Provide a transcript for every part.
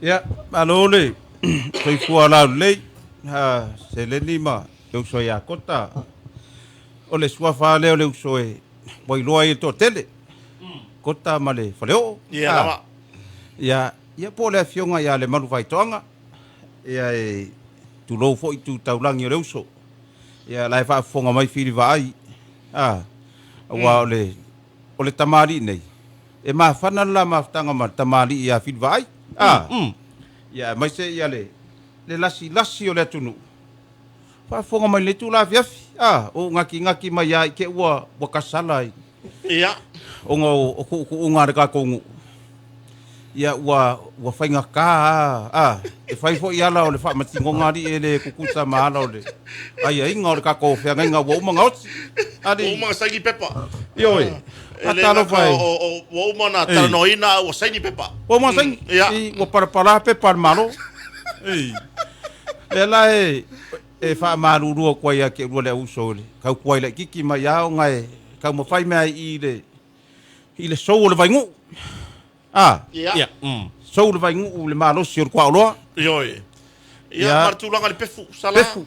Ia, malo le soifua laulelei, a Seleni ma le uso ia Kota. O le suafa lea o le uso e ua iloa ai e le toatele, Kota ma le Faleoo. Ia lava. Ia, ia po o le afioga ia Lemalu Vaitoaga, ia e tulou foi tu taulagi o le uso. Ia la e faafofoga mai Fili Vaai, a, aua o le o le tamalii nei, e mafana le la mafutaga ma le tamalii ia Fili Vaai, a, ia aemaise ia le le lasilasi o le atunuu, faafofoga mai i lenei itula afiafi, a, o ou gakigaki mai lava i te i ua ua kasala ai. Ia. Ona o tuutuuga a le tatou nuu, ia ua ua faigata lava, a, e fai foi ala o le faamasinoga alii e le tutusa ma ala o le aiaiga o le tatou feagaiga ua uma ona oti. Alii. Ua uma ona saini pepa. Ioe. E le gata o, ua uma ona talanoaina a ua saini pepa. Ua uma ona saini. Ia. Ua palapala pepa a le Malo. Ei. Lea la e e faamalulu atu ai ia te oulua le au uso i le tautuai laitiiti mai lava ona e taumafai mea ai i le i le sou o le vainuu. A. Ia. Ia. Sou le vainuu i le malosi o le kuaoloa. Ioe. Ia, Ia. ma le tulaga i le pefu, sala. Pefu.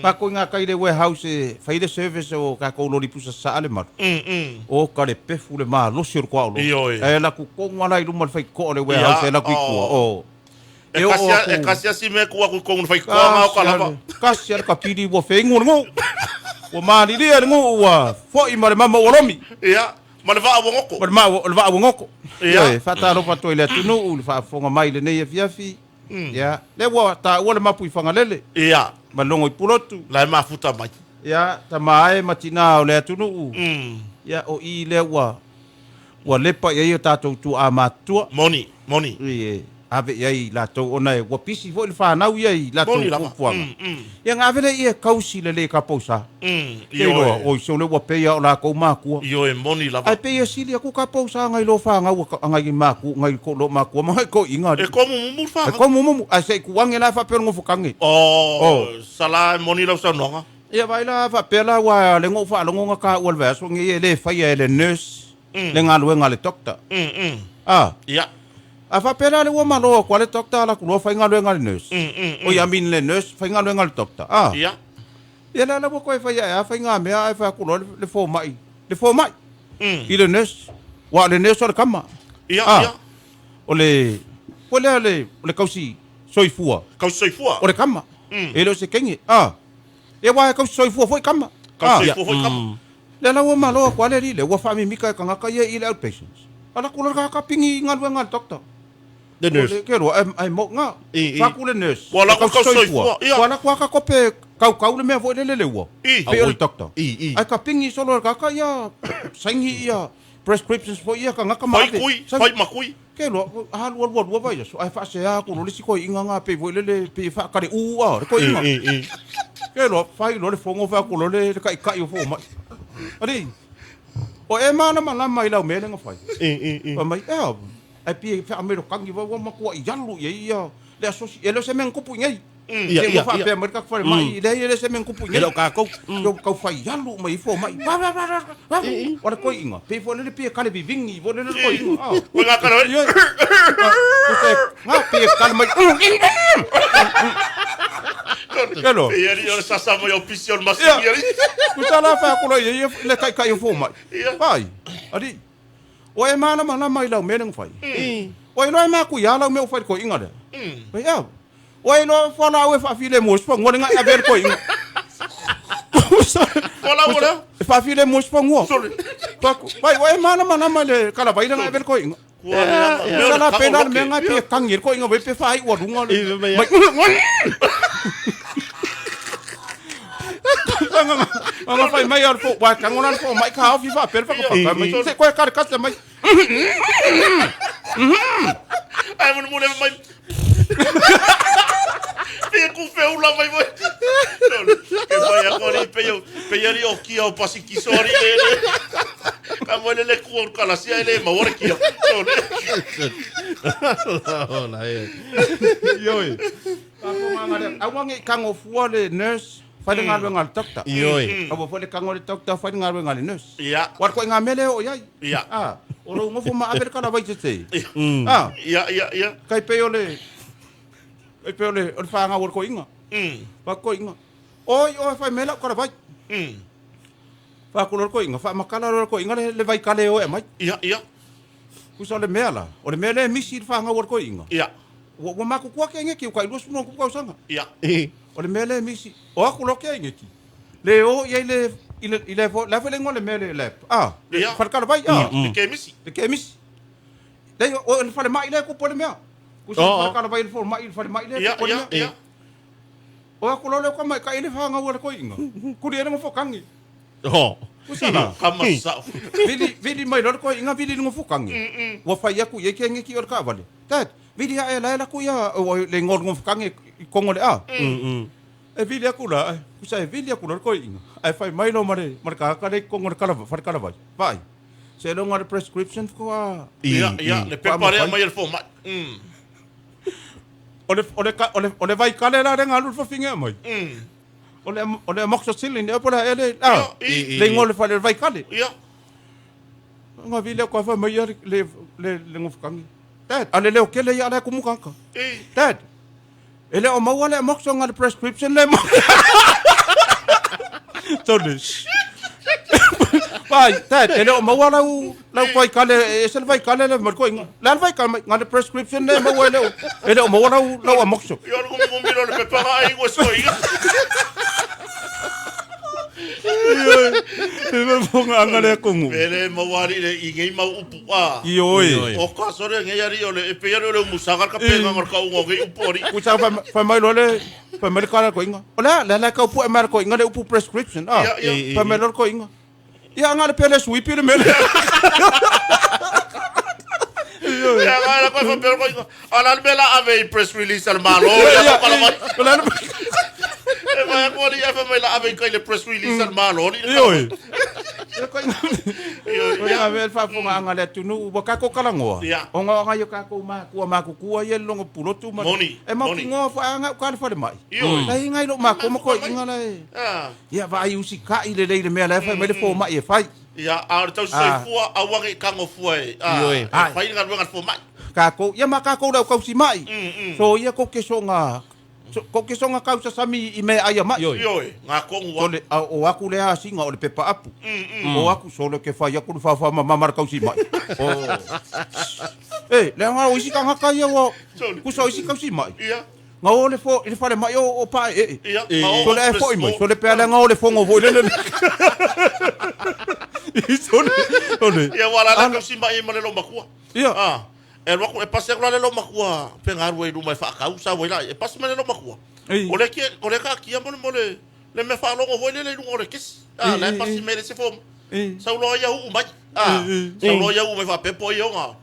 Matou i gatai i le warehouse e fai le service o tatou loli pusa sasaa le malu. Oka le pefu le malosi o le kuaoloa. Ioe. Ae alu atu tonu lava la i luma o le faitotoa o le warehouse Ia, e alu atu i tua. oh. Oh. E E oo kasi, atu. e kasi lava si mea e tuu atu i totonu o le faitotoa ma oka lava. Kasi lava le kapili ua feinu le nuu. Ua malilie le nuu ua foi ma le mama ua lomi. Ia, ma le vaa ua goto. Ma le maa ua, o le vaa ua goto. Ia. Ioe, faatalofa atu ai i le atunuu i le faafofoga mai i lenei afiafi. Ia, lea ua taua le mapu i Fagalele. Ia. Ma le logo i Pulotu. La e mafuta mai. Ia, tama e ma tina o le atunuu. Ia, o i lea ua ua lepa i ai o tatou tuaa matutua. Moni, moni. E ave i ai i latou ona e ua pisi foi le fanau ia i latou Moni lava. fuafuaga. Ia ona ave lea i e kausi lelei e ka pousa. Te Ioe. iloa, oi sole ua pei lava o latou matua. Ioe, moni lava. Ae pei e sili atu ka pousa nai lo fanau a ngai maku, ngai ko lo makua ma ngai toeaiina E alii. tomumumu le E fanau. tomumumu, ae se i tuu ane la faapea o le nofotage. Oh, sala e moni lau saunoaga. Ia vaai la faapea la aua le na ou faalogo na taua i le vaiaso lenei e le faia e le nurse le galuega a le doctor. A. Ia. A faapea la lea ua malo atu lava le doctor alu atu loa fai galuega a le nurse. Oi I mean le nurse fai galuega a le doctor. A. Ia. Ia lea la ua toe fai ae a fai ngā mea ae fai atu loa le fomai, le fomai i le nurse. Aua o le nurse o le kama. Ia, A. ia. O le, foi lea le, o le kausi soifua. Kausi soifua. O le kama. E le o se teine. A. Ia aua e kausi soifua foi kama. Kausi soifua foi kama. Lea la ua malo atu lava le alii lea, ua faamimika e tagata ia i le outpatients. Ala atu loa le tagata pigi i galuega a le doctor. Le nurse. Ke loa, ai mo nga. Faku le nurse. Ua alu atu le kausi soifua. Ia. Ua alu atu lava ka kope kaukau le mea foi lele le ua. Pei o le doctor. I. Ae ka pigi solo e le tagata ia saini ia prescriptions foi ia tagata ma Fai ave. kui, fai ma kui. Ke loa, alu alu alu vai aso, ae faasea atu loa le isi toeaiina nga pei foi lele, pei e faakaleū a, le toeaiina. Ke loa, fai loa le fono fai atu loa le taitai o fomai. Alii, o e malamalama i lau mea lea na fai. Fai mai, ea, ae pei e faamelokagi vai ua matuai alu i ai ia le asosi. E le o se mea na tupu i inei. Ia, Te i ia, ua faapea mai le tatou falemai, e leai e le o se mea na tupu i inei. E le o tatou. Ua tau fai alu uma i ai fomai. O le toeaina, pei foi lele pei e kale vivigi foi lele le toeaina. Koe ngā kare Ioe. Ngā, pei e kale mai. Ke loa. Ia alii o le sasa mai o pisi o le masini Ia. alii. Tusa la fai atu loa i ai ia le taitai o fomai. Ia. Vai, alii, o e malamalama i lau mea lea na fai. O e iloa e makuia lau mea ua fai i le toeaina lea. Ai ea, o e iloa fualaau e faafilemu ai se fanua le gae avea le toeaina. Fualaau o lea? E faafilemu ai se fanua. Sole. Faku, vai, o e malamalama i le kalavai le gae avea le toeaina. Kua leaga. Mea o Tusa le la pena le kaoloke. mea gae pei e kagi ai le toeaina vai pe faaiu aluga le. Mai. Anga fai mai al fo, wa kango la fo mai ka ofi fa per fa ka mai. Se koe kare kase mai. Ae mole mole mai. Pe ku fe ula mai mai. Ke mai a kori pe yo pe yari o kia o pasi kisori le le. Ka mo le le ku o kalasia le ma ora kia. Ola, e. Ioe. Aua ne i kago fua le nurse, fai le galuega a le doctor. Ioe. Aua foi le kago le doctor, fai le galuega a le nurse. Ia. Aua o le ituaiga mea lea e oo i ai. Ia. A, o lou nofo ma ave le kalavai sese. A, Ia ia ia. tai pei o le E pei o le o le fagau o le koiga. Fai atu koiga, Oi oe fai mai lau kalavai. Fai atu loa le koiga, faamatala loa le koiga le le vaikale e o e aumai. Ia, ia. Tusa o le mea la, o le mea lea e misi i le fagau a le koiga. Ia. Ua ua matutua ke geki ua tai 20 tausaga. Ia. O le mea lea e misi, o atu loa ke geki, le o i ai le i le i le le a foi le igoa o le mea le lab, a, le fale kalavai, a. Le kemisi. Le kemisi. Leai, o le falemai lea e tupu ai le mea. Tusa o le fale kalavai le fomai, le falemai lea e tupu ai le mea. Ia. O aku loa lea tamaitai le fanau a le toeaina, tuli ai le nofotangi. Tusa la, vili, vili mai loa le toeaina vili i le nofotangi, ua fai atu i ai keneki o le taavale. Dad, vili ae la e alu atu ia, le igoa o le nofotangi i totonu o le a. E vili atu la, tusa e vili atu loa le toeaina, ae fai mai loa ma le, ma le tagata lea i totonu o le fale kalavai, vaai. Seiloga le prescription faatoa. Ia, ia, le pepa lea aumai e le fomai. O le, o le, o le, o le vaikale la lea na alu le fafine aumai. O le, o le amoxicillin ea po o le a ea le, a, le igoa o le fale o le vaikale. Ia. Na vili atu lava fai mai ia le, le, le, le nofotagi. Dad, a le leotele ia a la e tumu tagata. Dad, e le o maua le amoxo na le prescription le Tony. Vai, Dad, e le o maua lau lau vaikale, e ese le vaikale le ma le koiga. Le a le vaikale mai, na le prescription le maua e le o e le o maua lau lau amoxo. Ia o le gumigumi loa o le pepa na ai ua soiga. E faafofoga le atunuu. E le maua alii le i nei mau upu a. Ioe. O ka sore nei alii o le e pei alii o le umusaga le kapenga o le kauga o nei upu alii. Kusa fai mai loa le fai mai le kala koiga. O le a le la kau pue mai le koiga le upu prescription a. Fai mai loa le koiga. Ia anga le pele suipi le mele. Ia nga la koe faapea koiga. A la le mea la ave i press release a le Malo. Ia kala mai. O le a le E fai atu alii ae fai mai la ave i kai le press release a le Malo alii. Ioe. Ia ave le faafofogaaga a le atunuu ua tatou talanoa ona o nai o tatou matua matutua ia i le logo pulotu ma e mautinoa foi a na uta le falemai la e i nai lou matua ma toeaiina la e ia vaai usitai lelei i le mea la e fai mai le fomai e fai. Ia a o le tausisoifua aua ne i tago fua e fai le galuega a le fomai. Tatou ia ma tatou le au tausimai so ia tou te soga Kou te soga kausasami i meaai a maʻi. Ioe, ga tonu a. Sole, a o aku lea asiga o le pepa apu. O aku, sole ke fai aku le faafamamama le kausi maʻi. O. E, leaga o isi tagata ia ua, kusa o isi kausi maʻi. Ia. Na o le fo, i le falemai o, o paeee. Ia, na o Sole ae foi mai, sole pea leaga o le fogo foi lele. Sole, sole. Ia, ua la le kausi maʻi ma le loomatua. Ia. Ah. E alu atu, e pasi atu la le loomatua pe galue i luma e faatau sau ai la. E pasi mai le loomatua. Ei. O le kia, o le taatia mo le, mo le, le mea faalogo foi lele i luga o le kesi. A, Ei, la e ei, pasi ei. mai le isi fomai. Ei. Sau loa ia uu mai. A, Ei, ei. sau loa ia uu mai faapea po o ia ona.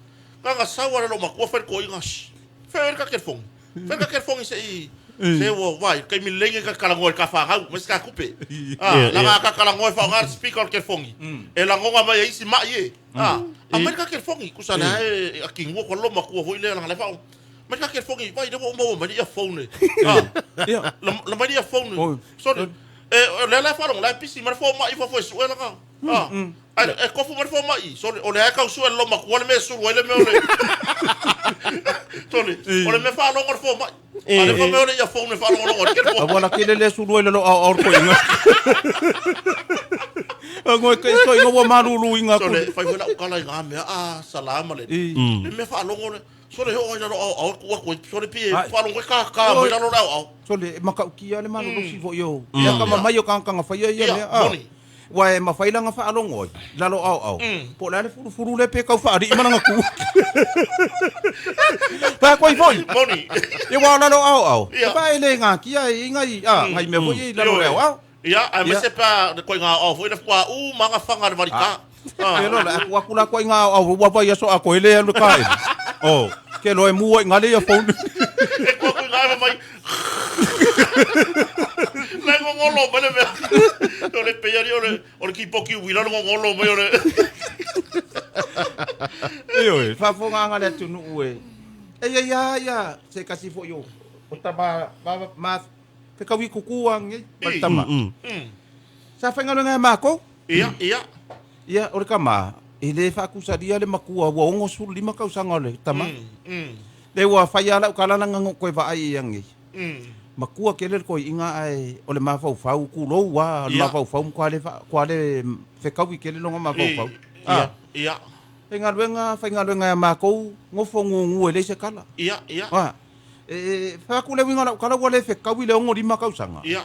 Na sau a le loomatua fai le toeaina, Shh, fea le ta telefoni. Fea le ta telefoni se i, se ua vai, taimi lelei nei ta talanoa i le ta fanau, ma isi ta tupe. A, leaga a ta talanoa e faaaoga le speaker o le telefoni, e lagona mai e isi mai e. A, aumai le ta telefoni, tusa lea e atinua koa le loomatua foi lea leaga la e faaoga. Mai le ta telefoni, vai lea ua ou maua mai le earphone. A, Ia. la mai le earphone. Oi. Sorry. E, o lea la e faalogo, la e pisi mai le fomai fafo e sue lana. A, ae e kofu mai le fomai. Sorry, o lea e tau sue e le loomatua le mea e sulu ai le mea o le. Sorry, o le mea faalogo le fomai. A o lea fai mai o le earphone e faalogologo ai le telefoni. Aua la kele le sulu ai le lo ao ao koiga. Ngoi ke koiga ua malulu inga ku. Sole, fai foi lau tala i ngā mea, a, salama le. Le mea faalogo le, sole he oo ai lalo ao ao ku aku ai, sole pie, faalogo e ka ka mai lalo le ao ao. Sole, e matautia le malolosi foi o. Ia ka mamai o kākanga faia ia mea. Ia, moni. Ua e mafai lana faalogo ai, lalo ao ao. Po o le a le fulufulu lea pe tau faalii ma lana tu. Pea koe foi. Moni. Ia ua o lalo ao ao. Ia. E pa e le ngakia e ngai, a, ngai mea foi i lalo le ao ao. Ia, aemaise pe a koe ngā ao foi le fua u ma ngā whanga le varika. Ke lola, aku aku la koe ngā ao, ua vai aso a koe le alu ka e. Oh, ke loe mua i ngale ia phone. E kua kui ngā mai. Le ngongolo mai le mea. O le peiari o le, o le kipoki uila le ngongolo mai o le. Ioe, faafofoga le atunuu e. E ia ia ia, se kasi foi o, o tama, ma, ma, fekaui kukua ngai, ma le tama. Sa faigaluega ia makou. Ia, ia. Ia, o le tama, e le faakusalia le makua, ua 65 tausaga o le tama. Le ua fai lava lau tala leaga na ou toe vaai i anei. Matua tele le toeaina ae o le mafaufau, tulou lava, o le mafaufau matua le, matua le fetaui tele lona mafaufau. Ia, ia. Faigaluega, faigaluega ia matou, nofo gugu e leai se tala. Ia, ia. A, e fai atu le uiga o lau tala ua le fetaui le 65 tausaga. Ia.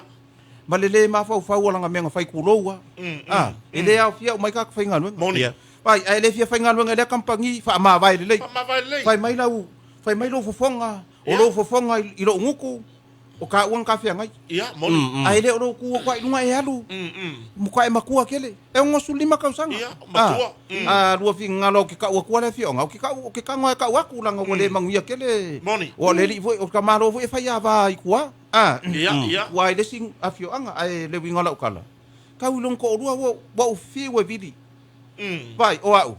Ma le le mafaufau o lana mea na fai, tulou lava. A, e le aofia uma ai tagata faigaluega. Moni. Ia. Vai, ae le fia faigaluega i lea kamupani, faamavae lelei. Faamavae lelei. Fai mai lau, fai mai lou fofoga, o lou fofoga i lou gutu, o taua na tafeagai. Ia, moni. Ae le o lou tu atu ai i luga e alu, matua e matua tele. E 65 tausaga. Ia, matua. A, lua finagalo ou te tau atua le afioaga, ou te tau, ou te tago lava e tau atu, leaga ua le manuia tele. Moni. Ua o le alii foi, o le tamaloa foi e fai ava i tua, a, Ia, ia. ua i le isi afioaga, ae le uiga o lau tala, tau i lona toalua ua, ua ou fiu e vili. Vai, o au,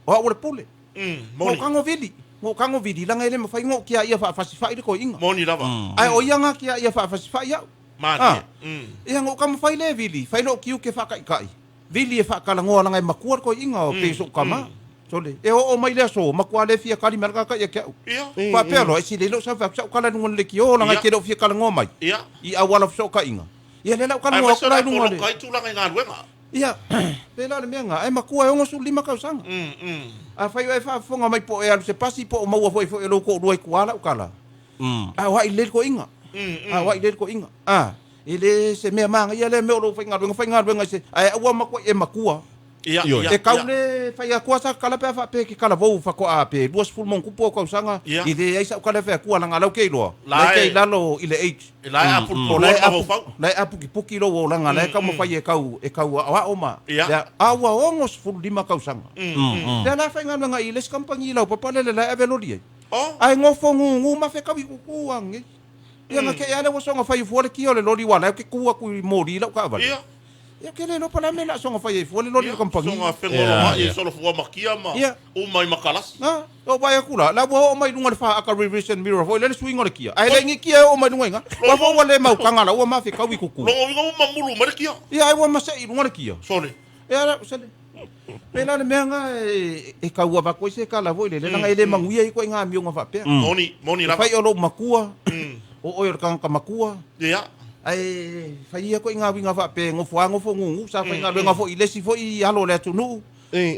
o au o le pule. Moni. Ua ou tago vili, ua ou tago vili, leaga e le mafai ona ou tiaia faafasifai le toeaina. Moni lava. Ae o ia na tiaia faafasifai au. Malie. Ia, na ou taumafai lea e vili, fai lou tiute faataitai, vili e faatalanoa leaga e matua le toeaina o pei o sou tama. Sole, e oo mai le aso, matua le fia tali mai le tagata ia te au. Faapea loa, e sili ai lou sau fai atu, sa ou tala i luga o le leitio, leaga e te le o fia talanoa mai i auala o fesootaiga. Ia lea la ou talanoa Aemaise atu o la le i luga o le. poloka ai tulaga i galuega. Ia, pēlā le mea lena, ae matua e 65 tausaga. Afai o e faafofoga mai po o e alu se pasi po o maua foi foi e lou toalua i tua lau tala, a o ai lelei le toeaina. A o ai lelei le toeaina. A, e le se mea manaia lea mea o lou faigaluega, faigaluega i se, ae aua matua e matua. Ia, ia, E kau ia. le fai atua sa tala pe a faapea e te talavou faatoa pe 20 ma ona tupu au tausaga, Ia. e leai sau tala e fai atua leaga o la e te iloa, La la e te e- i lalo i le age. E la e O apulupulua la le e apu, mafaufau. la e apukipuki lou olaga, la e taumafai e kau, e kau aoao ma, Ia. lea, a ua 65 tausaga. Lea la e faigaluega i le isi kamupani i Laupapa lele la e ave loli ai. Oh. Ae nofo gugu ma fetaui kuku anei. Ia na kei a lea ua soona fai fua le kia o le loli ua la e ou te tu atu i moli i lau taavale. Ia. Ia ke le iloa po o le a mea o le a soona fai ai fua le loli o le kamupani. Soga fegoloai e solofua makia ma Ia. uma i makalasi. Na, ou vaai atu la, la ua oo mai i luga o le faata reverse and mirror foi lea le suiga o le kia. Ae le ni kia e oo mai i luga i ina. Ua foi ua le maukaga la, ua mafekaui kuku. Logo uiga ua mamulu mai le kia. Ia, ai ua masei i luga le kia. Sole. Ia, la, sole. Pēlā le mea lena e tau avatu ai se tala foi lele, leaga e le manuia ai ituaiga amioga faapea. Moni, moni E lava. fai o lou matua, o oe o le tagata matua, Ia. ae fai ia ituaiga uiga faapea e nofo lava nofo gugu, sa faigaluega foi i le isi foi alo o le atunuu,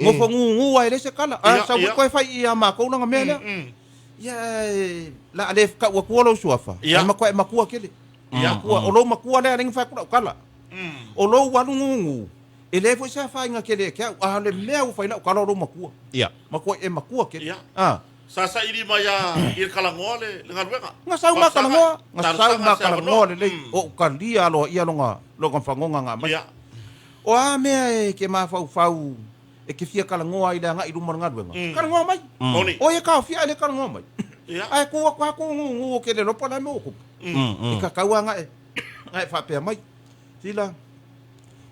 nofo gugu lava e leai se tala. A sau foi toe fai i a matou lana mea lea. Ia, e, la a le tau atua lou suafa, Ia. ae matua e matua tele. Ia. Matua, o lou matua lea e ala ai ona fai atu lau tala. O lou alu gugu, E leai foi se afaina tele ia te au, a o le mea ua fai lau tala o lou matua. Ia. Matua e matua tele. Ia. A. Sa saili mai a i le talanoa le, le galuega. Na sau ma talanoa, na sau Talosaga ma se talanoa avanoa. lelei. O ou talia aloaia lona, lona fagoga na aumai. Ia. O a mea e ke mafaufau e ke fia talanoa ai i le agai i luma o le galuega, talanoa mai. Moni. O ia taofia ae le talanoa mai. Ia. Ae tu atu lava tu gugu o ke le iloa po o le a mea ua tupu. E tatau lava ona e, ona e faapea mai. Sila,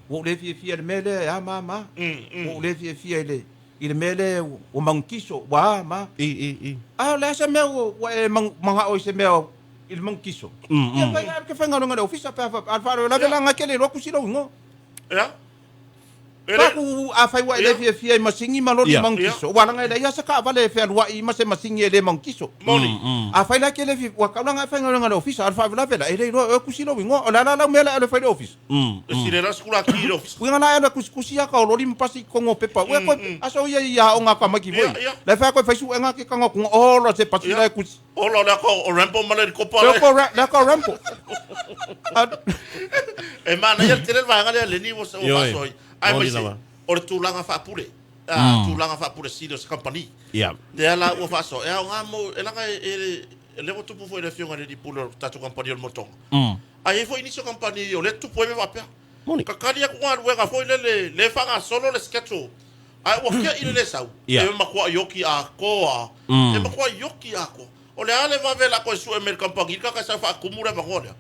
Ua ou le fiafia i le mea lea e a ma a ma. Ua ou le fiafia i le, i le mea lea ua manukiso, ua a ma. I, i, i. A o le a se mea ua, ua e manu, manao i se mea i le manukiso? Ia fai, alu ke faigaluega i le ofisa pe a fa, a o le faalavelave la na e te le iloa kusi lou igoa. Ia. E le. Faku, afai ua e le fiafia i masini ma loli manukiso, ua laga e leai lava se taavale e fealuai ma se masini e le manukiso. Moni. Afai la e te le fiafia, ua tau la na e faigaluega i le ofisa, a o le faalavelave la, e le iloa e oe kusi lou igoa. O le a la lau mea la e alu e fai i le ofisa? E sile la sikulaki i le ofisa. Uiga la e alu e kusikusi aka o loli ma pasi i totonu o pepa. Ua koe, aso ia i aoga a tamaiti foi. La e fai a koe fai suega ke kanga kunga, ola se pasi la e kusi. Ola o le aka o Rambo ma le helicopter Le aka o le aka o Rambo. E manaia le tele le vaega lea Lenny ua Ioe. faasoa ai. Moni Aemaise lava. o le tulaga faapule. Ah, tulaga faapule sili o se kamupani. Ia. Lea la ua faasoa. E aoga mo, e laga e, e, lea ua tupu foi i le afioga i le alii pule o le tatou kamupani o le Motoga. Ae i ai foi nisi o kamupani o lea e tupu ai mea faapea. Moni. Kakali atu galuega foi lele, lea e faagasolo le schedule. Ae ua tea i le le sau, Ia. e matuai ioki atoa. E matuai ioki atoa. O le a le vave o le a toe sue mai i le kamupani, kaka e sau e faatumu le avanoa lea.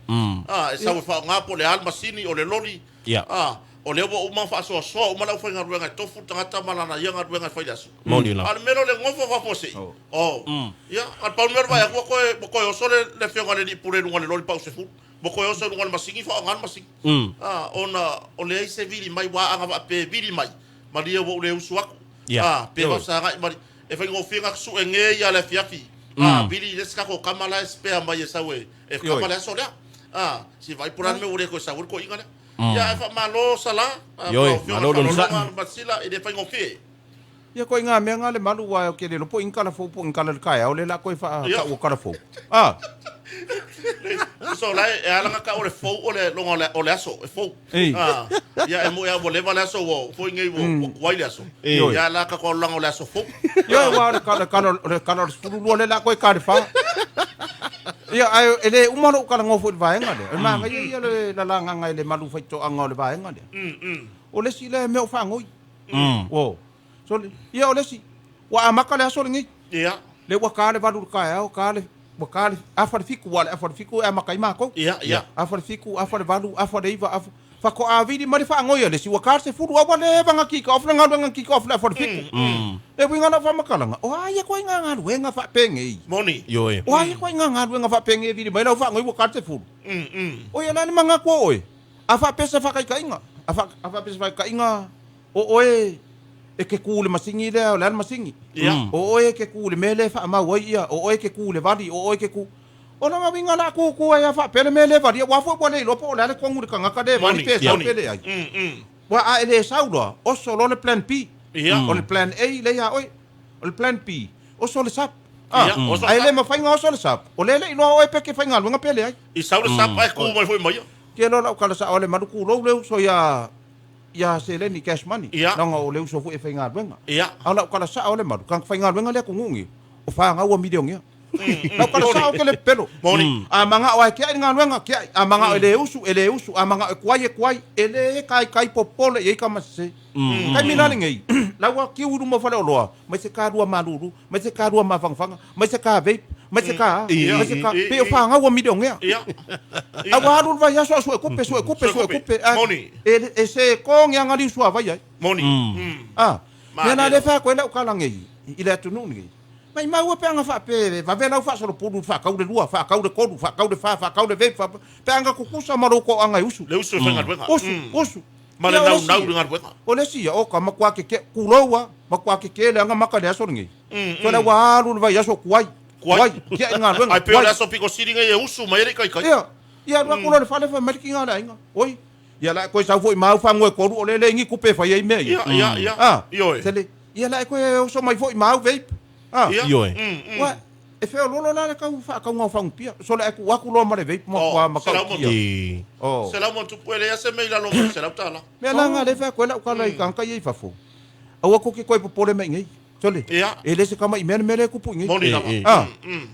A, e sau e faaaoga po o le a le masini, o le loli. Ia. A, o lea ua uma ona faasoasoa uma le aufaigaluega e tofu le tagata ma lana ia galuega e fai i le aso. Moni lava. A o le mea lea o le nofo faafuasei. Oh. Ia, a o le pau le mea o le vaai atu ua toe, ua toe oso le, le afioga i le alii pule i luga o le loli pau sefulu. Ua toe oso i luga o le masini, faaaoga le masini. A, ona o leai se vili mai, ua agavaa pe vili mai, malie ua ou le usu atu. Ia. A, pe vausagai malie. E faigofie ona sue ge ia le afiafi. A, vili le isi tatou tama la e spare mai e sau e kava le aso lea. A, se i vaai po o le a le mea ua le toe sau ai le toeaina lea. Ia, ae faamalo Sala, Ioe, lau Afioga malo le onosai. Faalologa Masila, e le faigofie. Ia koe ngā mea ngā le malu wā o ke lelo po ingkala fou po ingkala le kaea o le la koe wha ka ua kala fou. Ah. So la e ala nga ka o le fou o le longa o le, o le aso e fou. Ah. Ia e mo ia ua leva le aso ua foi nei ua ua kuai le aso. Ia la ka ko langa o le aso fou. Ia wa o le kala kala o le kala o le sefulu lua le la koe ka le wha. Ia ai e le uma lou kala ngofo i le vaega lea. O le magaia ia le lalagaga i le malu faitoaga o le vaega lea. O le isi lea mea o faagoi. Ua. So, ia o le isi, ua amata le aso lenei. Ia. Le ua ta le 8 i le taeao, ta le, ua ta le 6:30, aua o le 6:30 e amata ai matou. Ia, ia. 6:30, 7:30, 8:30, afa, faatoa vili mai le faanoi a le isi, ua ta le 10, a ua leva ona kick off le galuega na kick off i le 6:30. Le uiga o lau faamatalaga, o a ia ituaiga galuega faapenei? Moni. Ioe. O a ia ituaiga galuega faapenei e vili mai lau faanoi ua ta le 10? O ia la le manatu o oe, a faapea se faataitaiga, a faapea se faataitaiga, O oe e ke kū i le masini lea, o le a le masini? Ia. O oe e ke kū i le mea lea e faamau ai ia, o oe e ke kū i le vali, o oe e ke kū. O lona uiga o le a kūkū ai lava faapea le mea lea e valia, aua foi ua le iloa po o le a le tonu i le tagata lea e vali pe sau pe leai. Aua a e le sau loa, oso loa le plan B. Ia. O le plan A lea ia oe, o le plan B, oso le sub. Ah, Ia, oso le ae le sub. mafai ona oso le sub, o lea e le iloa oe pe ke faigaluega pe leai. I sau le sub ae kū mai foi ma ia. Ke loa lau kala sao le malu kūlou le uso ia ia seleni cash money Ia. leaga o le uso foi e faigaluega. Ia. A o lau tala sao le malu, tagata faigaluega le atunuu nei, o fanau a milionea. Lau tala sao ke le pepelo. Moni. A manao lava e tiai le galuega, tiai. A manao e le usu, e le usu. A manao e kuai, e kuai. E le kaikai popole i ai tama sese. Taimi la lenei, la ua kiu i luma o faleoloa, mai se ka lua malulu, mai se ka lua mafangafaga, mai se ka vape, mai se ka a, mai se ka, pei o fanau a milionea. Ia. A ua alu le vaiaso a suekupe, suekupe, Suekupe. suekupe, a Moni. e, e se ko ge aga liu suavai ai. Moni. A, mea la Malie. lea e fai atu ai lau tala nei i le atunuu lenei, maimau e pe aga faapea e vave lau faasolopulu, faatau le lua, faatau le tolu, faatau le fa, faatau le vape, fa, pe aga tutusa ma lou toaga e usu. Le usu e faigaluega. Usu, usu. Ma le Ia, o le isi naunau ia. i le galuega. O le isi ia, o ka matua keke, kulou a, matua keke leaga maka le aso lenei. So la ua alu le vaiaso kuai, Kuai. kuai, tiai le galuega, Ai pei o le kuai. aso piko sili nei e usu mai ai le ikaika. Ia, ia alu atu loa i le fale fai mai le kiga a le aiga. Oi, ia la e toe sau foi ma au fagoe tolu o le le ni kupe e fai ai mea ia. Ia, ia, ia. Ah, Ioe. sele, ia la e toe oso mai foi ma au vape. Ah, Ia. Ioe. Ua, e feoloolo la le tau faakauga o fagupia. So le e tuu atu loa ma le vape ma Oh, kua ma selau kautia. I. Oh. $100 e leai se mea i lalo ma le $100. Mea la nga le fai atu ai lau kala i tagata ia i fafo. Aua ko ke koe popole mai nei. Sole. Ia. E le se kama i mea le mea le kupu i nei. Moni Eh, lava. eh. Ah.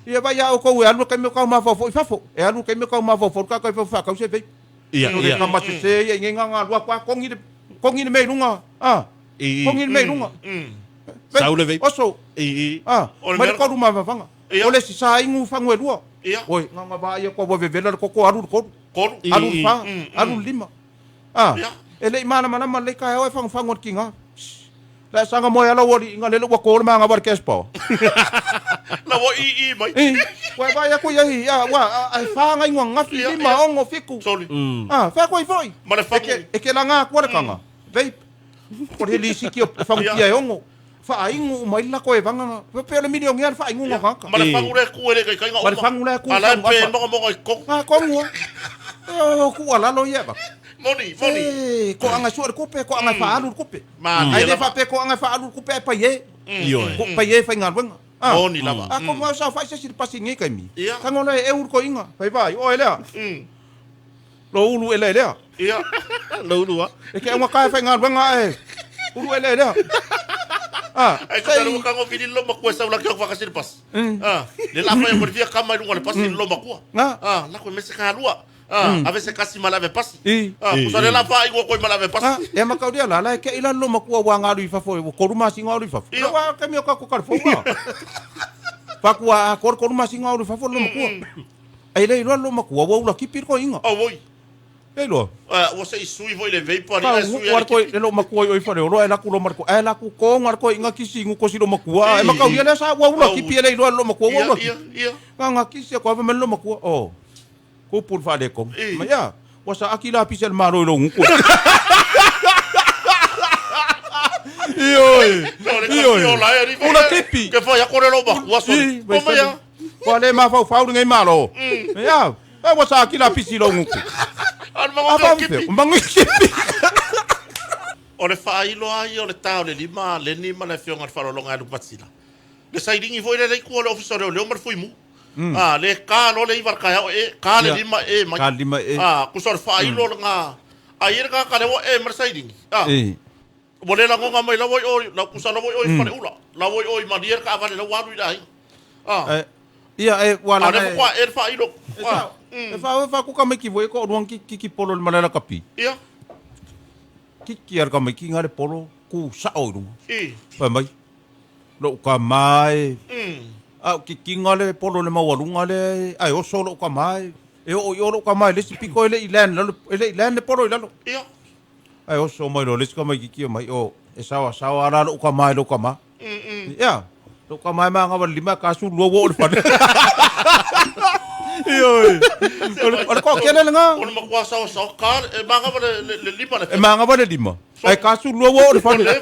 Ia vai a outou e alu le taimi o kau mafaufau i fafo. E alu le taimi o kau mafaufau ka kai fafo faakau se vape. Ia, O le ia. kama sese ia i nei nga nga lua kua kongi le kongi le mea i luga. Ah. I. Kongi le mea i luga. Vape. Sau le vape. Oso. I. I. Ah, O le mai le mea- tolu mafafaga. Ia. O le isi sa inu fagu e lua. Ia. Oi, nga nga vaa ia kua ua vevela le koko alu le tolu. Tolu. I. Alu le fa, alu le lima. Ah, Ia. e le i malamalama lelei taeao e fagufagu e le tiga. La e saga moe ala ua liiga lele ua ko le magawa i le cash power. La ua i i mai. I, ua e vaai atu i ai, ia, ua, a e fa ga ingoa gafi, Ia, lima, ia. ono, fitu. Soli. Ah, fea koe foi. Ma le E fagu. ke, e ke laga atua le kaga. Vape. O le lisiki o fagupia e ono. Faainu uma i le lako e vaga. Pe o le milionea le faainuga o tagata. Ma le fagu le ku e le kaikaiga uma. Ma le fagu le ku, A la e fagu pe afa. mogomogo i koko. Ngā kongu a. E o kuualalo ia e vaka. Moni, moni. E, koaga e sua le kupe, koaga e faaalu le kupe. Malie Ae le lava. faapea koaga e faaalu le kupe ae paie. Ioe. Ko paie faigaluega. Ah. Moni lava. A komu au sa fai se si le pasi nei kaimi. Ia. Tango loa e ulu koiga. Fai vai, oe lea. Lo ulu ele lea. Ia. Lo ulu a. E ke aunga ka e faigaluega ae. Ulu ele lea. Ah, Ai sei- ka ka ngo vili lo makua sa ula ke whakasi le pasi. Ah, le la fa ko fia kama i lunga le pasi lo makua. Nga. Ah, la ko mese ka lua. Ah, ave se kasi mala ve pasi. I. Ah, kusa le la fa i ko mala ve Ah, pasi. e makaulia la la e ke ila lo makua wa ngalu i fafo e koru masinga alu i fafo. Ia. Wa ka mi o ka ko kalfo wa. Fakua a koru koru masinga alu i fafo lo makua. Ai le iloa lo makua wa ula kipi ko inga. Oh, oi. E loa. Ah, ua se i sui foi le vapor Ka ni ngu sui. wa ko le lo makua i fale ro e la ku lo marko e la ku ko ngar ko inga kisi ngu ko si lo makua. E makaulia le sa wa ula Au. kipi le iloa lo makua wa Ia, ula ia, kipi. ia. Nga nga kisi ko ave me lo makua. Oh. Ko pul fa le ko. I. Ma ia. Wa sa akila pisi le maro i lo ngu ko. Ioe. No, le Ioe. ka fio la e ni. Ula kipi. Ke fa ya ko le lo makua so. I, Ko mai ya. Ua le mafaufau lenei Malo. Ia, e ua sakila pisi lou gutu. A o le magoga o le kipi. Magoga kipi. O le faailo lava ia o le ta o le lima a Lenny ma le Afioga i le Faaaloaloga ia Lupatila. Le sailigi foi lea i tua o le Ofisa o Leoleo ma le Fuimu. A, le ka loa le iva i le taeao e, ka le lima e mai. Ka le lima e. A, tusa o le faailo lena. A i ai le tagata lea ua e ma le sailigi, a. Ua le lagona mai la ua i o, la tusa la ua i o i Faleula, la ua i o i Malie le taavale la ua alu i le aiga. A. Ia, e, ua laga. A o lea faatoa e le faailo. E sao. E fa e fa ku tamaiti foi ko ruang ki kiki polo i le malae lakapi. Ia. Kiki a le tamaiti ga le polo ku sao i luga. I. Fai mai, lou tama e. A o kikiga le polo i le maualuga lea ae oso lou tama e. E oo i o lou tama i le isi pito e le i land i lalo, e le i land le polo i lalo. Ia. Ae oso mai loa le isi tamaitiiti mai, o, e saoasaoa la lou tama i lou tama. Ia, lou tama e magava i le lima e 12 ua oo i le fale. Ioe. O le toatele lena. O le matua saoasaoa, ka, e magava le lima le E magava le lima, ae 12 ua oo i le fale.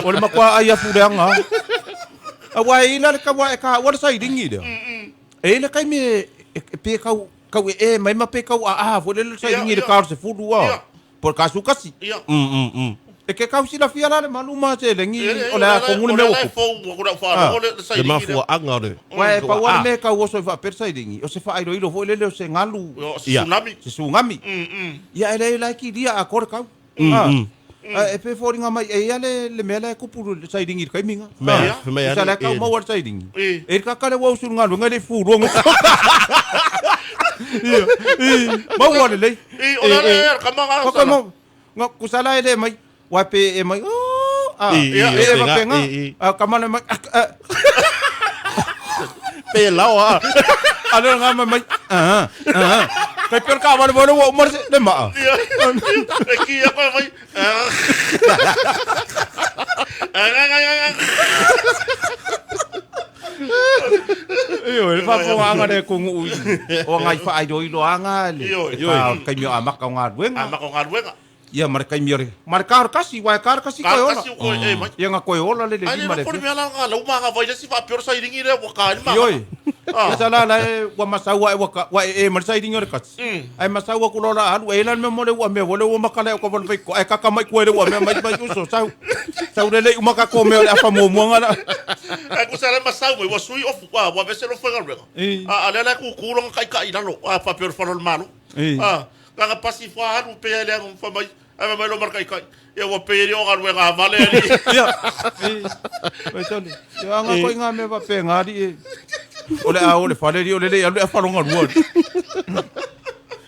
O le matua ai afu leaga lava. Aua e i la le taua e taua le sailigi lea. E i ai le taimi e pe tau tau ee mai ma pe tau aa foi lele le sailigi i le ta o le sefulu a. Po o le 11. Ia. E ke kau silafia la le malu ma seleni o le a kogu le mea ua tupu. Le mafuaaga o le. Aua e pau lava le mea e tau oso ai faapea le sailigi, o se faailoilo foi lele o se galu. Se tsunami. Se tsunami. Ia e leai la e kilia atoa le tau. A e pei e foliga mai e ia le mea la e tupu le sailigi i le taimi lena. Tusa la e tau maua le sailigi. E i le kaka lea ua usu i le galuega e le i fufulua. Ia, maua lelei. I, o le ala ea, kama nga sala. Nga, kusala e le mai, wa pe e mai, oh, a, I, i, e e va pe nga, i, i. a, kama le mai, a, a. Pe lao a. A le nga mai mai, a, a. Kai pe ka wale wale wa umar se le maa. Ia, e ki a koe mai. Ioe, le faafofogaaga lea e kuguu i o agai faailoiloaga le Ioe. le taimi o amata o galuega. Amata o galuega. Ia ma le taimi o le ma le karakasi, aua e karakasi koe ola. Karakasi koe e mai. Ia na koe ola le le Ai le lima le loko le fia. mea la nga lau ma nga vai le si faapea o le sailigi lea ua ka ai le magaga. Ioe. Ia sa la la e ua masau ae ua ka ua ee ma le sailigi o le kasi. Ae masau aku loa la alu e la le mea mo le ua mea ua le ua makala e o ka wale fai ko ae kaka mai kua le ua mea mai mai uso sau. Sau le le uma ka ko mea o le afa muamua nga la. Ae kusa le masau mai ua sui ofu a ua vese lo faigaluega. A a lea la e kuku longa kaikai i lalo a faapea o le fale o le Malo. A nga pasi fua alu pea le anga fai mai ae fai mai lo ma le kaikai. Ia ua pei e le o galuega a vale alii. Ia. Oi sole. Ia anga koe ngā mea faapena alii e. O le a o le fale alii o le le alu e afa longa lua.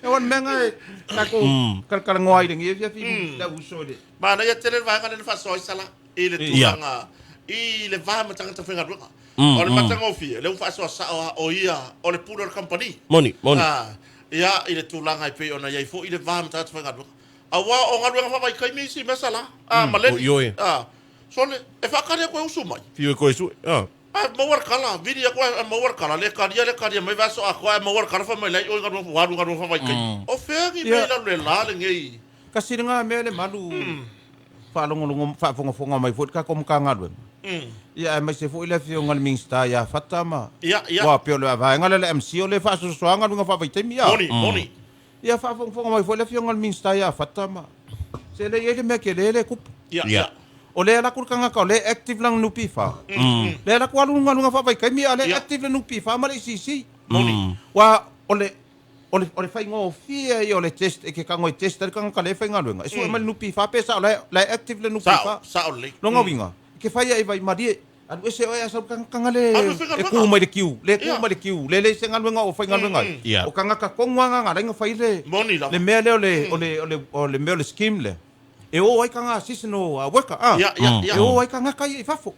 E wan mea ngā e takou kalakalagoa ai lenei afiafi i lau uso i le. Manaia tele le vaega lea na faasoa ai Sala i le tulaga i le va ma tagata faigaluega. O le matagofie, lea ua faasoa sao lava o ia o le pule o le kamupani. Moni, moni. Ia, i le tulaga e pei ona i ai foi le va ma tagata faigaluega. Aua o galuega faavaitaimi isi mea Sala, a ma Lenny. Ioe. A, sole, e faakali atu e usu mai. Fiu e koe sue, a. Ae maua le kala, vili atu ae maua le kala, le kalia, le kalia mai vaiaso atoa ae maua le kala fai mai lai oi galuega, ua alu galuega faavaitaimi. O fea ni mea i lalo le la lenei? Kasi lena mea le malu faalogologo faafogafoga mai foi le tatou Matagaluega. Ia aemaise foi le Afioga i le Minisita ia Fata ma Ia, ia. ua pei o le vaega lea a le MC o lea e faasoasoa galuega faavaitaimi a. Moni, moni. Ia faafogafoga mai foi le Afioga i le Minisita ia Fata ma se le i ai le mea tele lea e tupu. Ia, ia. O lea e alu atu le tagata o lea e active lana NPF. Lea e alu atu alu galuega faavaitaimi a o lea e active le NPF ma le ACC. Moni. Aua o le O le, o le faigofie ia o le test, e ke tago e test ai le tagata lea e faigaluega, e sue mai le NPF pe sao la e, la e active le NPF. Sao, sao lelei. Lona uiga, e ke fai ai vaimalie, alu ese oe a sau le tagata le Alu e e faigaluega. ku mai le kiu, le ku Ia. mai le kiu, le leai se galuega o faigaluega ai. Ia. O tagata tonu lava na ala ai ona fai le, Moni lava. le mea lea o le, o le, o le, o le mea o le scheme lea. E o ai tagata seasonal worker, a. Ia, ia, ia. E o ai tagata ia i fafo.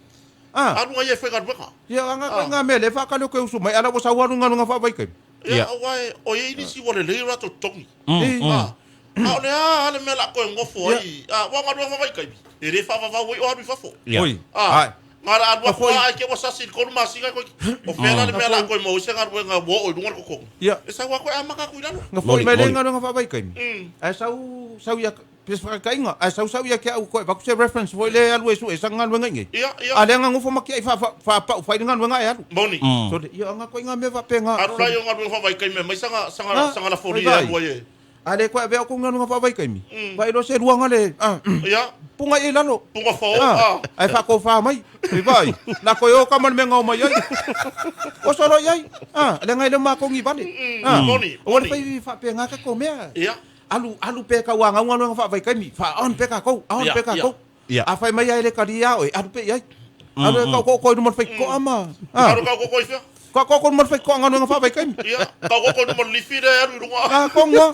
A. Alu ai e faigaluega. Ia, aga koe ngā mea lea e whaakaleo koe usu mai, ala ua sau alu galuega faavaitaimi. Ia, aua e, o i ai nisi ua lelei o latou totogi. A. A o le a le mea o le a toe nofo ai, a, ua galuega faavaitaimi, e le faavavau ai o alu i fafo. Ia. Oi. A, Ae. na o le a alu atu Foi. lava ae te ua sasi i le tolu masina koe, o fea la le mea o le a toe maua ai se galuega ua oo i luga le totogi. Ia. E sau lava koe amata atu i lalo. Nga foi Moni, mai le moni. galuega faavaitaimi. Ae sau, sau ia Pe se faataitaiga, ae sausau ia te au koe avatu se reference foi lea e alu e sue sana galuega i inei. Ia, ia. A lea na nofo ma tiai faapau fai le galuega ae alu. Moni. Sole, ia o ituaiga mea faapena. Alu la ia o galuega faavaitaimi aumai saga, saga, Ah, saga lafoli e vai. alu ai e. A le toe avea outou i galuega faavaitaimi, vaai loa se luaga le, ah, Ia, puga i ai lalo. puga fao, Ah, ah. ae faatofa mai. E vaai, la toe o kama le mea na omai ai. Oso loa i ai. Ah, leaga e le o matou ni vale. Ah, Moni, aua le moni. fai faapena tatou mea. Ia. Alu, alu pea tauagau galuega faavaitaimi, faa-on pea tatou, on Ia, pea tatou. ia. A fai mai ai le talia oe, alu pea i ai. Alu e taukoko i luma o le faitotoa ma... Ah, Alu taukoko i fea? taukoko i luma o le faitotoa galuega faavaitaimi. Ia, taukoko i luma o le lifi lea e alu i luga. Ah, konga.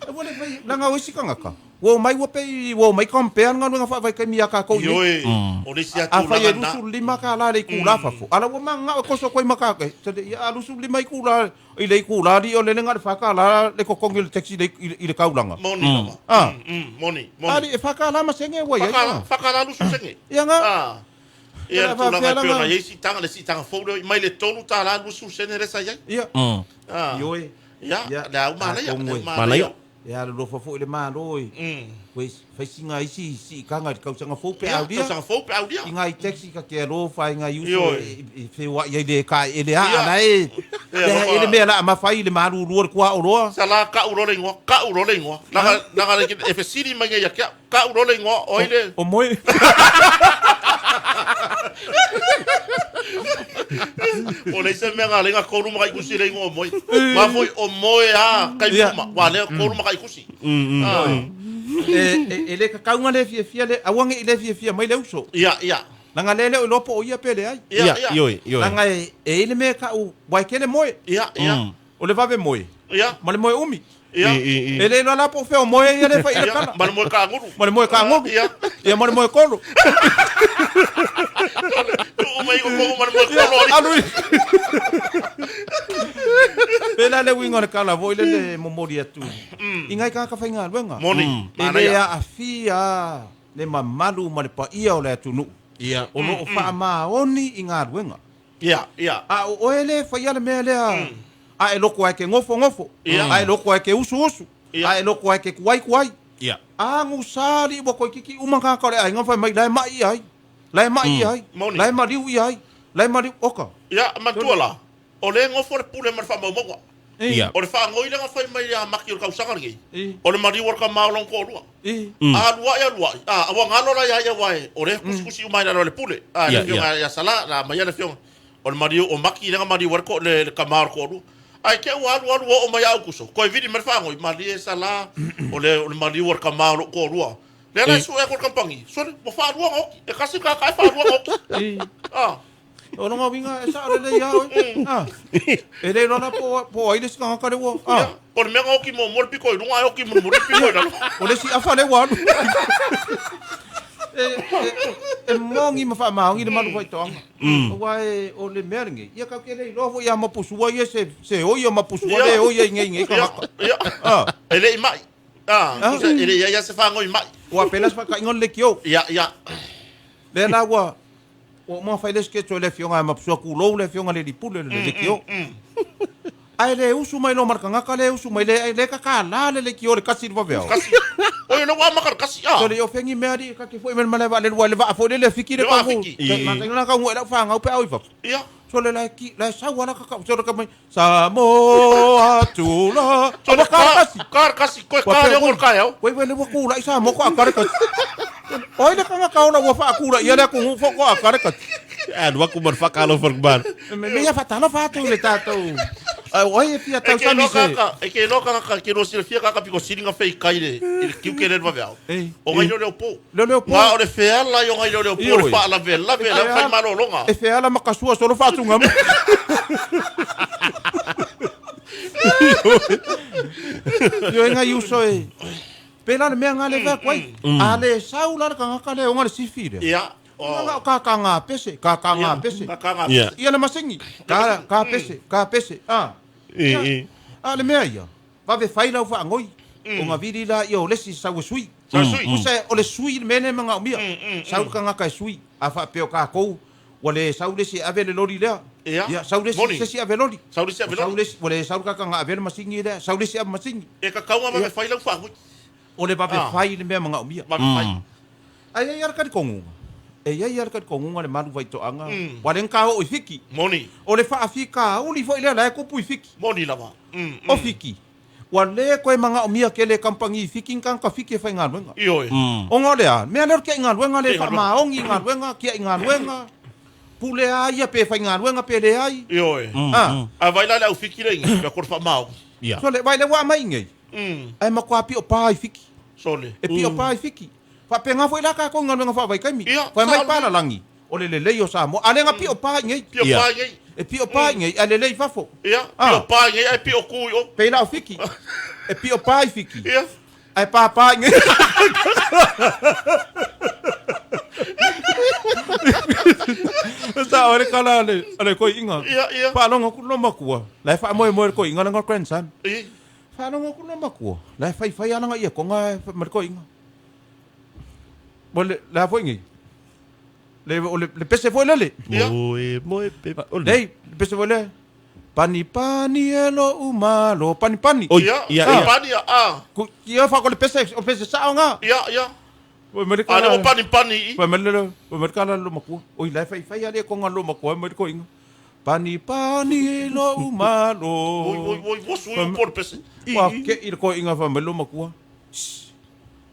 Ua le fai, leaga o isi tagata, ua omai ua pei, ua omai compare le galuega faavaitaimi ia tatou i inei. Ioe, o le isi A fai e tulaga lena. $25 le itula fafo, a la ua mananao e koso atu ai ma tatou. Sole, ia a 25 itula i le itula alii o lele na o le $4 le totogi o le taxi i le taulaga. Moni lava. Ah. Moni, moni. Alii, e $4 ma sene ua i ai. $4, $4 20 sene. Ia na. Ah. Ia, le Ia, faafefea tulaga e pei ona lana. i ai siitaga, le siitaga fou lea, mai le $3 20 sene lea sa i ai. Ia. Ah. Ioe. Ia, Ia. le au manaia, Atonu le au e. manaia. Ia alolofa foi le Malo e. Ua fai sina isi siitaga i le tausaga fou pe Ia, aulia. tausaga fou pe aulia. I ngai taxi ka ke alofa i ngai uso Ioe. e feoai ai le kaeele aa Ia. la e. Ia, Le alofa. ele mea la mafai le malulu o le kuaoloa. Sa la kau loa le igoa, kau loa le igoa. Laga, laga le e fesili mai nei ia ke au, kau loa le igoa, o ai le... O moe. O le isi mea nga lenga kolu maka ikusi le igoa o moe. Ma foi o moe a kai Ia. uma. Wa lea kolu maka ikusi. Ah. E le kakauga le fiafia le aua ne i le fiafia mai le uso. Ia, ia. Leaga le le o iloa po o ia pe leai. Ia, Ia, ia. ioe, ioe. Leaga e i ai le mea e kau uae tele moe. Ia, ia. O le vave moe Ia, ma le moe umi. ia. I, i, i. E le iloa la po o fea o moe ia le fai i le Ia, kala. ma le moe kanguru. Ma le moe kanguru. Ia. Ia ma le moe kolo. Tuu mai ko ma le moe kolo. Alu i. Pela le uiga o le kala foi le le momoli atu. I ngai tagata faigaluega. Moni, E le manaia. aafia le mamalu ma le paia o le atunuu. Ia. O loo faamaoni i galuega. Ia, ia. A o oe le faia le mea lea. A e loko ai ke gofogofo. Ia. A e loko ai ke usuusu. Ia. A e loko ai ke kuaikuai. Ia. Agusā alii ua toeitiiti uma tagata o le aiga ma fai mai la e ma'i ia ai. La e ma'i ia ai. Moni. La e maliu ia ai. La e maliu oka. Ia, matua la. O le gofo le pule ma le faamaumauga. Ia. O le faagoi lea na fai mai ia Maki o le tausaga lenei. I. O le maliu o le kama o lona toalua. I. Alu ai, alu ai. Ah, ua galo la ia ia aua e o lea e kusikusi uma i lalo o le pule. Ah, le Ia, afioga ia Sala, la aumai le afioga. O le maliu o Maki lea na maliu ai le ko- le le kama o le toalua. Ae te ua alu alu oo mai Aukuso. Toe vili mai le faagoi, malie Sala, o le o le maliu o le kama o lou toalua. Lea la e sue atu le kamupani, sole, ua faalua na oti. E kasi le tagata e faalua na oti. I. Ah. O lona uiga e sao lelei lava oe. Ah. E le iloa la po o ai le isi tagata le ua. Ia, Ah. o le mea na oti muamua le pito i luga ae oti mulimuli le pito i lalo. O le isi afa le ua alu. E moni ma faamaoni le malu faitoaga. Aua e o le mea lenei. Ia tatou te le iloa foi ia mapusua ia se oi o mapusua Ia. le oi ai nei nei Ia, tagata. ia. Ah. E le i mai. Ah, Ah. tusa, e le i ai lava se fagoi mai. Ua pela se faataiga o le leitio. Ia, ia. Lea la ua ua uma fai le sketch o le afioga e mapusua kulou le afioga le lipule le leitio. Ae le usu mai loa ma le tagata le usu mai le le kakalā le leitio le kasi i le vaveao. Kasi. Oi, o lea ua amata le kasi. Ah. Sole o fengi mea alii ka te foi mai le malae vaalele ua le vaa foi lele fiki le Le vaa kagu. fiki. Te mataina la kagu e lau fagau pe au i fafo. Ia. Sole la ki la sau ala ka sole ka mai Samoa tula. Sole Awa ka kasi. Ka kasi koe Ua ka pea leo oi. le taeao. Oi wele ua kula i Samoa ko akare kasi. Oi le kanga kaola ua faakula ia le atunuu fo ko akare kasi. Alu aku ma le faatalofa i le Malo. Me me ia faatalofa atu i le tatou. Ai oi e fia E ke tausami iloa se. kaka, e ke iloa kaka, ke iloa silafia kaka piko sili na fai kai le, i le kiuke le vaveao. Ei. O ngai leo leo po. Leo leo po. Ma o le feala i o ngai leo leo po, Ioe. le faalavelave, la fai malologa. E feala ma kasua solo faatuga mai. Ioe ngai uso e. Pela le mea ngā le vea kuai. A le sau la le tagata le oga le sifi lea. Ia. Nga o ka ka ngā pese, ka ka ngā pese. Ka ka ngā Ia. pese. Ia le masingi. Ka ka pese, ka pese. Ah. I, i. A le mea ia. Vave fai lau faagoi. O ngā vili la ia o lesi sau e sui. Sau e sui. Usa o le sui le mea lea e magaomia. Sau le tagata e sui. A faapea o kākou. Ua le sau le isi e ave le loli lea. Ia. Ia, sau le isi Moni. se isi ave loli. Sau le isi ave Sau loli. le isi, ua le sau le kakanga ave le masingi lea. Sau le isi ave masingi. E kakauga vave fai lau faagoi. O le vave fai le mea manaomia. Vave fai. Ae i ai lava le talitonuga, e i ai lava le talitonuga le malu faitoaga, ua le gata oo i Fiti. Moni. O le faafitauli foi lea la e tupu i Fiti. Moni lava. O Fiti, ua le toe manaomia tele e kamupani i Fiti ni tagata Fiti e faigaluega. Ioe. Ona o le a? Mea lea o le tiai galuega le faamaoni i galuega, tiai galuega, pule a ia pe faigaluega pe leai. Ioe. A. A vai la le au Fiti lea i inei, pe kore faamaoni. Ia. Sole, vai lea ua aumai i inei, ae matua pio pa i Fiti. Sole. E pio pa i Fiti. Faapena foi la tatou i galuega faavaitaimi. Ia, Fai mai sao lelei. palalagi, o le lelei o Samoa. A le na pio pa i inei. Pio Ia. pa i inei. E pio pa i inei, ae lelei i fafo. Ia, Ah. pio pa i inei ae pio ku i o. Pei la o Fiti. E pio pa i Fiti. Ia. Ae pāpā i inei. Sa o le kala ale ale koi'iga. Ia, ia. Faalogo atu lona matua. La e faamoemoe le koi'iga lana grandson. I. Faalogo atu lona matua. La e faifai lava lana iakoga ma le koi'iga. Mo le le a foi nei? Le o le le pese foi lele. Ia. Moe, moe, pe, o le. Nei, le pese foi le. Pani pani e lo'u malo, pani pani. Oi, Ia, ia, ia. ia. Pani ia, ah. Ku ia fa ko le pese, o pese sao nga. Ia, ia. Oi mai le A kala. le o pani pani i. Fai mai le fai mai le kala lo makua. Oi la e faifai a le iakoga lo makua mai le koi'iga. Pani pani e lo'u malo. Oi, oi, oi, ua sui o pole pese. Ua ke'i le koi'iga fai mai lo makua.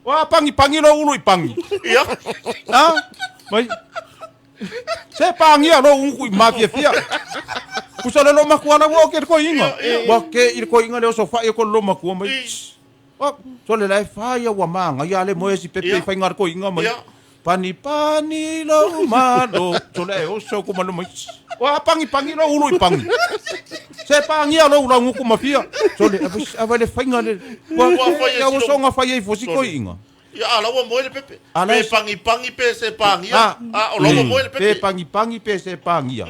Ua pangi pangi lou ulu i pangi. Ia. Ha? Mai. Se pangia lou uku i mafiafia. Pusa le lo makua la ua o ke le koi'iga. Ua ke'i le koi'iga le oso fa'i ko lo makua mai. O, sole la e fai ua māgaia le moe si pepe Ia. i faiga le koi'iga mai. Ia. Pani pani lou malo. Sole e oso ku malo mai. Ua pangi pangi lou ulu i pangi. Se pangia lou lauguku mafia. Sole, ava le faiga le. Ua Ua fai e ia ua silo- soga fai ai fosi Sole. koi'iga. Ia, a la ua moe le pepe. A la Pe e- pangi pangi pe se pangia. Ah. A, o la ua moe le Pe pepe. pangi pangi pe se pangia.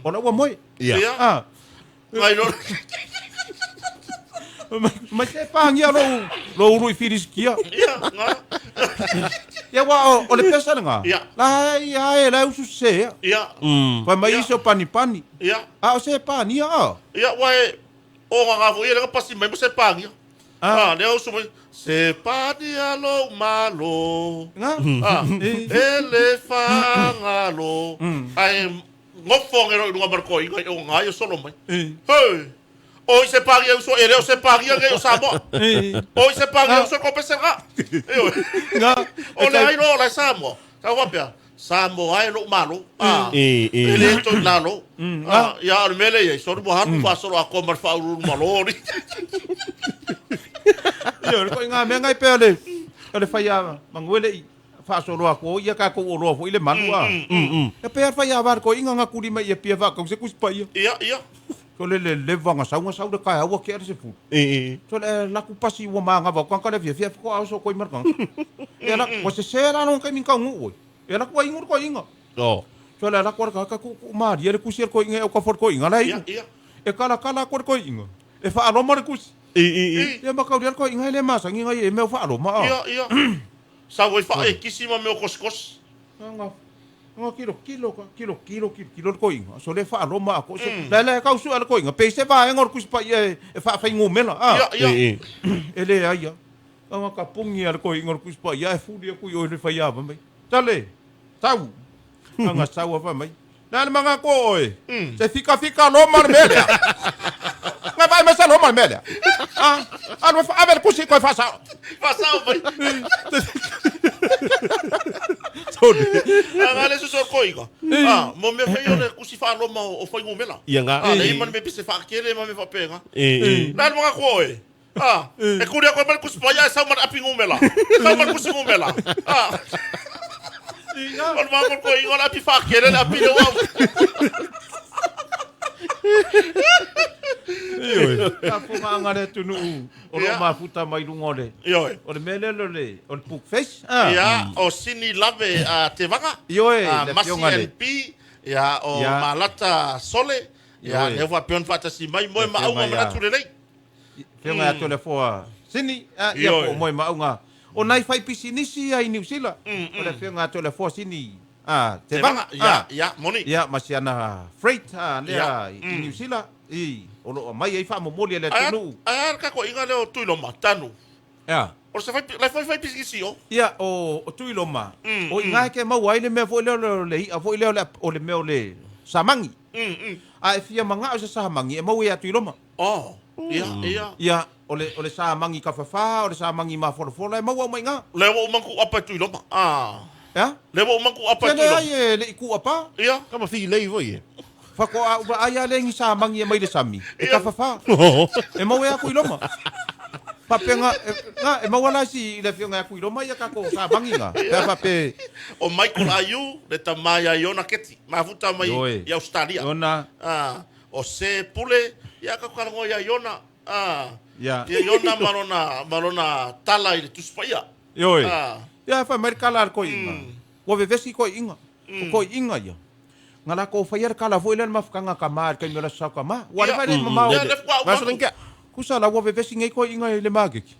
O la ua moe. Ia. Ia. Ah. Ngai lo. Mai se pangia lou lou ulu i Filisikia. Ia, nga. Ia ua o, o le pesa lenā. Ia. La ia e la usu se ia. Ia, Fai mai Ia. isi o pani pani. ia. A o se pania a. Ia, ua e, o nga nga fo ia le pasi mai mo se pangia. Ah. Ah, lea usu mai. Se pania lou malo. Nga. Ah, e le whangalo. Ai, ngofo nge roi lunga marko inga i o ngā i o solo mai. Hei, o i se pāngia uso, e leo se pāngia nge o Samoa. O i se pāngia uso ko pese ngā. Io, Nga. o le ai lo la Samoa. Ka wapea, Samoa e lo malo. Ah, E, e. e le toi lalo. Ah, ia o le mele ia, soro mo haru pa soro a ko mar whaururu malo ni. Ia, o le koiga mea ngai pea le o le fai a manguele i faasoloa ko ia ka ko oloa foi le manu a. E pea fai a var koiga nga kuli mai ia pia whakau se kusi paia. Ia, ia. So le le leva nga sau nga sau le kai aua ke ara se fu. E, e. So le laku pasi ua maanga vau kanga le fia fia ko au so koi markanga. Ia la ko se se la no kai min kau ngu oi. Ia la kua ingu koiga. O. So le la kua ka ka ku ku maria le kusi le koiga e o ka for koiga la Ia, igu. ia. E kala kala ko le koiga. E whaaloma le kusi. E, e, e. Ia makau le koiga e le masangi ngai e mea whaaloma a. Ia, ia. Sa wai wha e kisi ma meo koskos. Nga nga kilo kilo ka kilo kilo kilo kilo le koiga. So le whaaloma a ko so la la kau su ale koiga. Pe se vaenga o le kusi pa ia e whaawhai ngumela a. Ia, ia. E, e. E le ai ia. Nga ka pungi ale koiga o le kusi pa ia e fuli aku i o le whai ava mai. Tale, tau. Nga sau awa mai. Nā le manga ko oe. Se fika fika loma le melea. Nga vai mesa loma le melea. Ah, alu fa ave le kusi koe whasao. Whasao mai. Sorry. Ah, nga le suso koiga. Ah, mo me whai o le kusi whaaloma o whai ngumela. Ia nga. Ah, le ima ni me pise whaakere ma me whapenga. E, e. Nā le mga koe. Ah, e kuri ako mai kusi paia e sau mana api ngumela. Sau mana kusi ngumela. Ah. O le mga koe ingo le api whaakere le api le wau. Ka fonga anga le tunuu. O lo Ia. mafuta mai lunga o le. Ioe. O le mele lo le. O le pook face. Ah. Ia, o Sini Lave a Te Vanga. Ioe, Ah, le Masi fionga le. NP. Ia, o Ia. Malata Sole. Ia, Ioe. lea wha peon whaatasi mai moe Le maunga fionga ia. manatu lelei. Fionga atu le foa. Sini. Ah, ia Ioe. po moe maunga. O nai whai pisinisi ai New Zealand. O le fionga atu le foa Sini. Ah, Te Te Vanga. Vanga. Ia, ia, moni. Ia, masiana freight ah, lea Ia. i New Zealand. I, o lo mai ai whaamomoli le Ai tunuu. ai ka ko inga leo tuiloma tanu. Ia. O se fai la fai fai pisikisi o. Ia, o, o Tuiloma, o i ina e ke maua ai le mea foi lea o le i'a foi lea o le mea o le samangi. A e fia maga'o i se samangi, e maua iā Tuiloma. Oh, ia, ia. Ia, o le, o le samangi kafafā, o le samangi mafolafola, e maua uma i ina. Lea ua uma ona tuu apa e Tuiloma. Ah. E a? Lea ua uma ona tuu apa e Ia Tuiloma. leai e le i tuu apa. Ia. Kama filei foi e. Faatoa ou vaai lava lea i ni samangi e mai le sami, e tafafā. E maua ia Tuiloma. Faapea na, e maua la isi i le afioga ia Tuiloma ia tatou samangi na. Pe a faapea. O Michael Aiu le tama ia Iona Keti, mafuta mai Ioe. i Ausetalia. Iona. Ah, o se Pule, ia ka kalagoa ia Iona. Ah, Ia. ia Iona ma lona, ma lona tala i le Tusi Paia. Ioe. Ah. Ia fai mai le kala a le toeaina. Ua vevesi toeaiina. O toeaiina ia. Na latou faia le kala foi lea le mafutaga tama i le taimi o le Aso Sa Tama. Ua leva le mamao. Ia, lea faatoa uma atu. Kusa la ua vevesi nei toeaiina i le maketi.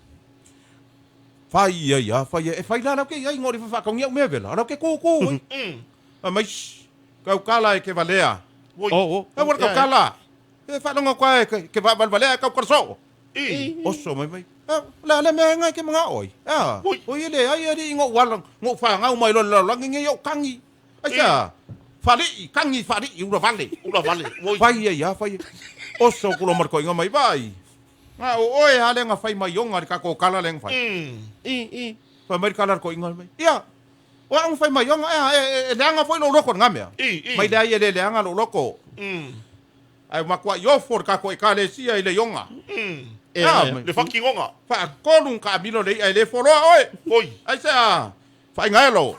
Fai ia ia, fai ia. E fai la lau ke iai, ngori whawhakaungi au mea vela. Lau ke kōkō oi. Fai mai, shh, kau kala e ke valea. Oi. Oh, oh. E wara kau kala. E whalonga koa e ke whawalwalea e kau karaso. I. Oso mai mai. La le mea ngai ke mga oi. Ah. Oi. Oi ele ai ari ngo wala ngo whangau mai lo lo langi ngai o kangi. Ai sa. Whali'i, kangi whali'i ura vale. Ura vale. Oi. Whai ia ia, whai. Oso kulo marko inga mai vai. Nga o oe ha lenga whai mai onga le kako kala lenga whai. I, i. Whai mai kala ko inga mai. Ia. O ang whai mai onga e e leanga foi lo loko nga mea. I, i. Mai le ai e le leanga lo loko. Ai makua i ofo le kako e kale sia i le ionga. E, Ah, e. mai. Le whakingonga. Wha kolun ka milo le ia i le foloa oe. Oi. Ai se a whainga elo.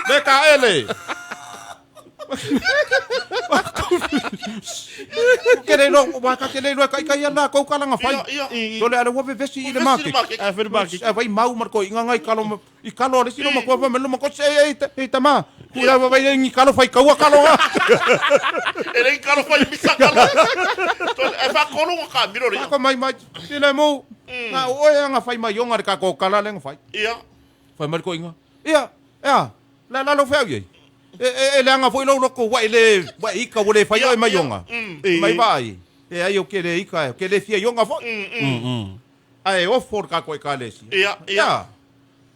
Le ka ele. Ke le lo, wa ka ke le lo ka kai ana kau kalanga whai. Ia, ia. Tole ale wape vesi i le Vesi i le market. market. A, fai le market. A vai mau marko i ngai kalo i kalo le sino makua pa melo mako se e e tama. Ku ia vai ngi kalo fai kaua kalo a. E le kalo whai misa kalo. Tole, e whakolunga ka miro le. Ko mai mai sile mo. Na o e anga fai mai onga le ka ko kala le fai. Ia. Fai mai ko inga. Ia, ia. La la lo fai ai. E e e le anga foi lo loko wa le wa i ka le fai ai mai onga. Mai vai. E ai o ke le ika ke le fia ionga foi. Ai o for ka ko e ka le si. Ia, ia.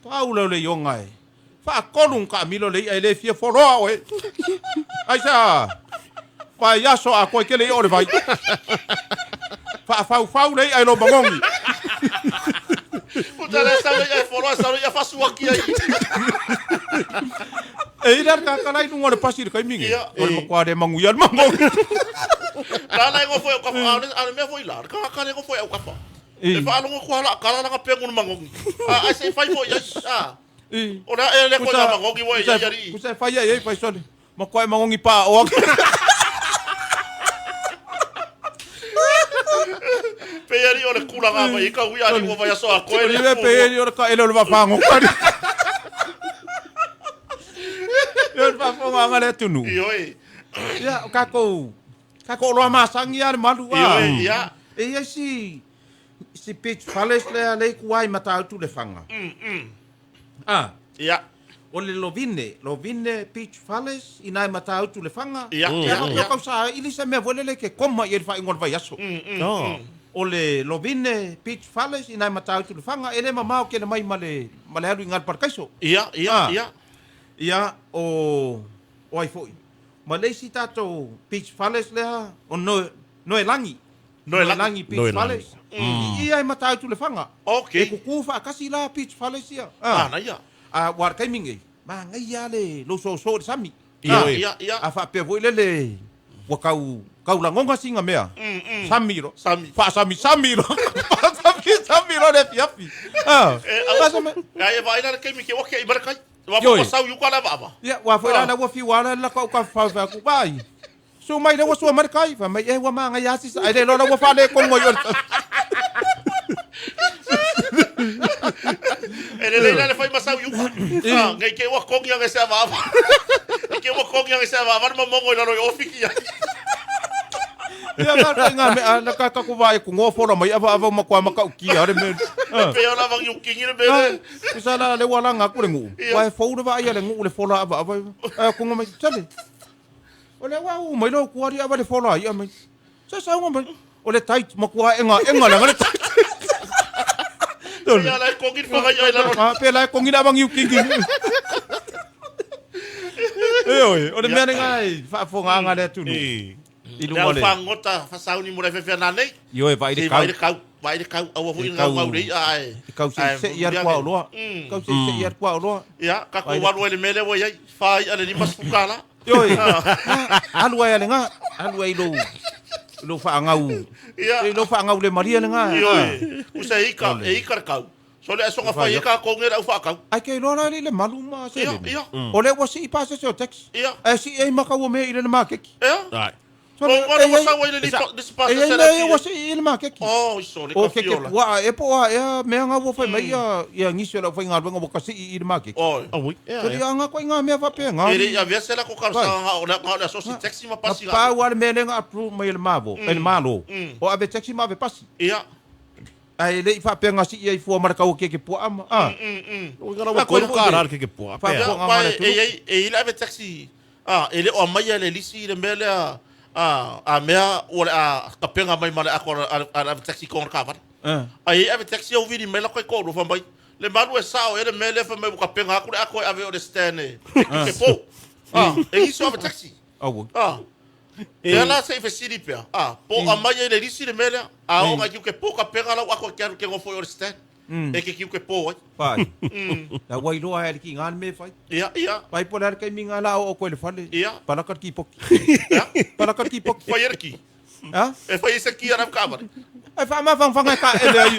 Paulo le ionga e. Wha ka milo le ia e le fia foroa oe. Ai sa. Whai aso a koe ke le i o le vai. Wha whau whau le ia e lo mangongi. Puta le sau ia e foloa, sau ia whasuaki ai. E ira ka kalai nunga le pasi le kai mingi. Ia. O le makua le mangu ia le mangongi. La la ngo foi au kafa, a le mea foi la. Ka ka le ngo foi au kafa. I. E whaalongo kua la kala langa pengu ni mangongi. A ai se fai foi ai. A. I. O la e le ko na mangongi wo ia ia ri. Kusa whai ia e whai sole. Makua e mangongi pa o ake. Pe ia ri o le kula ngā mai ka ui ari wo vai aso a koe. Le pe e o le ka ele o le wawhango kari. Ia le wawhango anga le tunu. I oi. Ia, o kākou, kākou oloa masangi ia le malu I a. oi, ia. E ia si, si Beach Palace lea le kuai matautu le whanga. Ah, Ia. o le Lovine, Lovine Beach Palace, i nai matautu le whanga. Ia, Ia, ia, ia. ia. Kau sa, ili sa mea voe le ke koma i e wha ingoa le vai aso. Oh. O le Lovine Beach Palace, i nai matautu le whanga, e le mamao ke le mai ma le, ma le alu i ngā parkaiso. Ia, ia, Ah. ia. Ia, o, o ai foi. Ma le isi tātou Beach Palace lea, o no, Noelangi. Noelangi. Beach Noelangi. Palace. I ia e matautu le whanga. Okay. E kuku whaakasi la Beach Palace ia. Ah, na ia. A war kai mingi. Ma ngai ia le lo so so le sami. Ia, Ah, ia, ia. A whaapea voi le le wa kau kau langonga singa mea. Sami ro. Sami. Wha sami sami ro. Wha sami sami ro le fiafi. Ah. E, au- Wha sami. Ai e vai la ke mi ke wake i marakai. Wa Ioi. pa sau yuka la va. Ia, wa foi la la fi wa la la kau ka fa fa ku bai. Su mai le wa su mai kai fa mai e wa ma ngai asi sa ai le lo la wa fa le kongo yo. E le le le fai masau yuka. Ah, ngai ke wa kongi ngai se va va. Ke wa kongi ngai se va va mo mongo ilo lo ofiki. Ia ka kai ngā mea la ka ka ku vai ku ngo fora mai ava ava ma kwa ma ka uki are me. Pe ola vangi ukingi le Ah, bele. Kusa la le wala ngā kule ngu. Ia. Wa e fou le vai le ngu le fola ava ava. Eh ku ngo mai tale. O le wa u mai lo ku ari ava le fola ia mai. Sa sa ngo mai. O le tight ma kua enga enga la le tight. Ia la e kongi le whangai ai lalo. Ah, pe la e kongi le awangi ukingi. E oi, o le mea lenga e faafofogaaga le atunuu. I. I Le luga au o le... fagota fasauni mo le fefe na nei. Ioe, vaai le Se kau. vai le kau, vai le kau, aua foi E ngau kau- ngau le ia ae. E kau seisei ia le kuaoloa. Kau seisei ia le kuaoloa. Ia, ka ko Vai le- walu ai le mele ua iai, whai ale 50 la. Ioe, alu ai a le ngā, alu ai i lou, i lou faagau, Ia. i lou faagau le malia le ngā. Ioe, usa e ika, e ika le kau. So le asoga whai e ka konge le au whaakau. Ai ke iloa la le malu ma Ia, seleni. ia, O lea ua sii pasese o taxi. ia, Ae sii ai ma kau o mea i le makeki. ia. Ai. So, O e ngona iai- wa sawa i le lipa, lisi e pasa iai se mea ia la ua sii i le makeki. Oh, iso le O ke ke ka fiola. puaa e po a ea mea ngā ua whai mai ia, ia ngisi o lau whai ngā luenga waka sii i le makeki. Oi. Aui. Ia, So, ia. ia ngā koe ngā mea whapea ngā. E le ia vea se la ko Vai. karosa ngā o le ngā o le asosi taxi ma pasi Nga ngā. pau ale mea lenga approve mai le mavo, e le malo. O ave taxi ma ave pasi. Ia. Ai le i whapea ngā sii ai fua mara kau ke ke puaa ma. Ah. O ngā rawa koe ka rā ke ke pua. Wha- Pea. Ia, ngā pai, ngā le e iai, e ila ave taxi. Ah, e le o mai le lisi le mea lea, ah, a mea o le a kapenga mai ma le ako a a ave taxi konga ka Ah. Ai ave taxi au vini mai la koe kōru wha mai. Le malu e sao e le mea lea wha mai kapenga aku le ako e ave o le stand e. Ke pō. Ah, e iso ave taxi. Aua. Ah. Te la se i fesili pea. Ah, po a mai e le lisi le mea lea. A o ngai kiu ke pō kapenga lau ako e ke aru ke ngofo i o le stand. E ke kiu ke pō ai. Whai. La wai loa ai le ki ngā me whai. Ia, ia, Pai po le kai minga la o koe le whale. Ia. Palaka ki poki. ia. Palaka ki poki. Whai ere ki. Ha? E whai e se ki ara kaware. Ai wha ma whang whanga ka ele ai.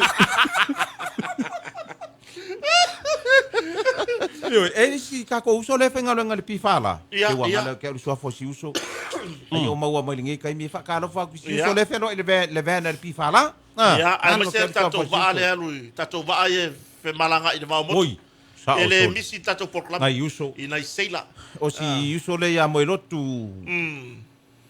Io, e si ka ko uso le whenga lenga le pifala. Ia, Ke wa ia. ngala ke aru suafo si uso. Ai o maua mai lengi kai mi wha ka alofa ku si Ia. uso le whelo i le ve le vena le pifala. Ah. Ia, ai Ano ma ke se aru suafo tatou si vaa uso. le alu, tatou vaa e fe malanga i le vao motu. Oi. Sa E o le soli. misi tatou polokalame. Nai uso. I nai seila. O si uso le ia moi lotu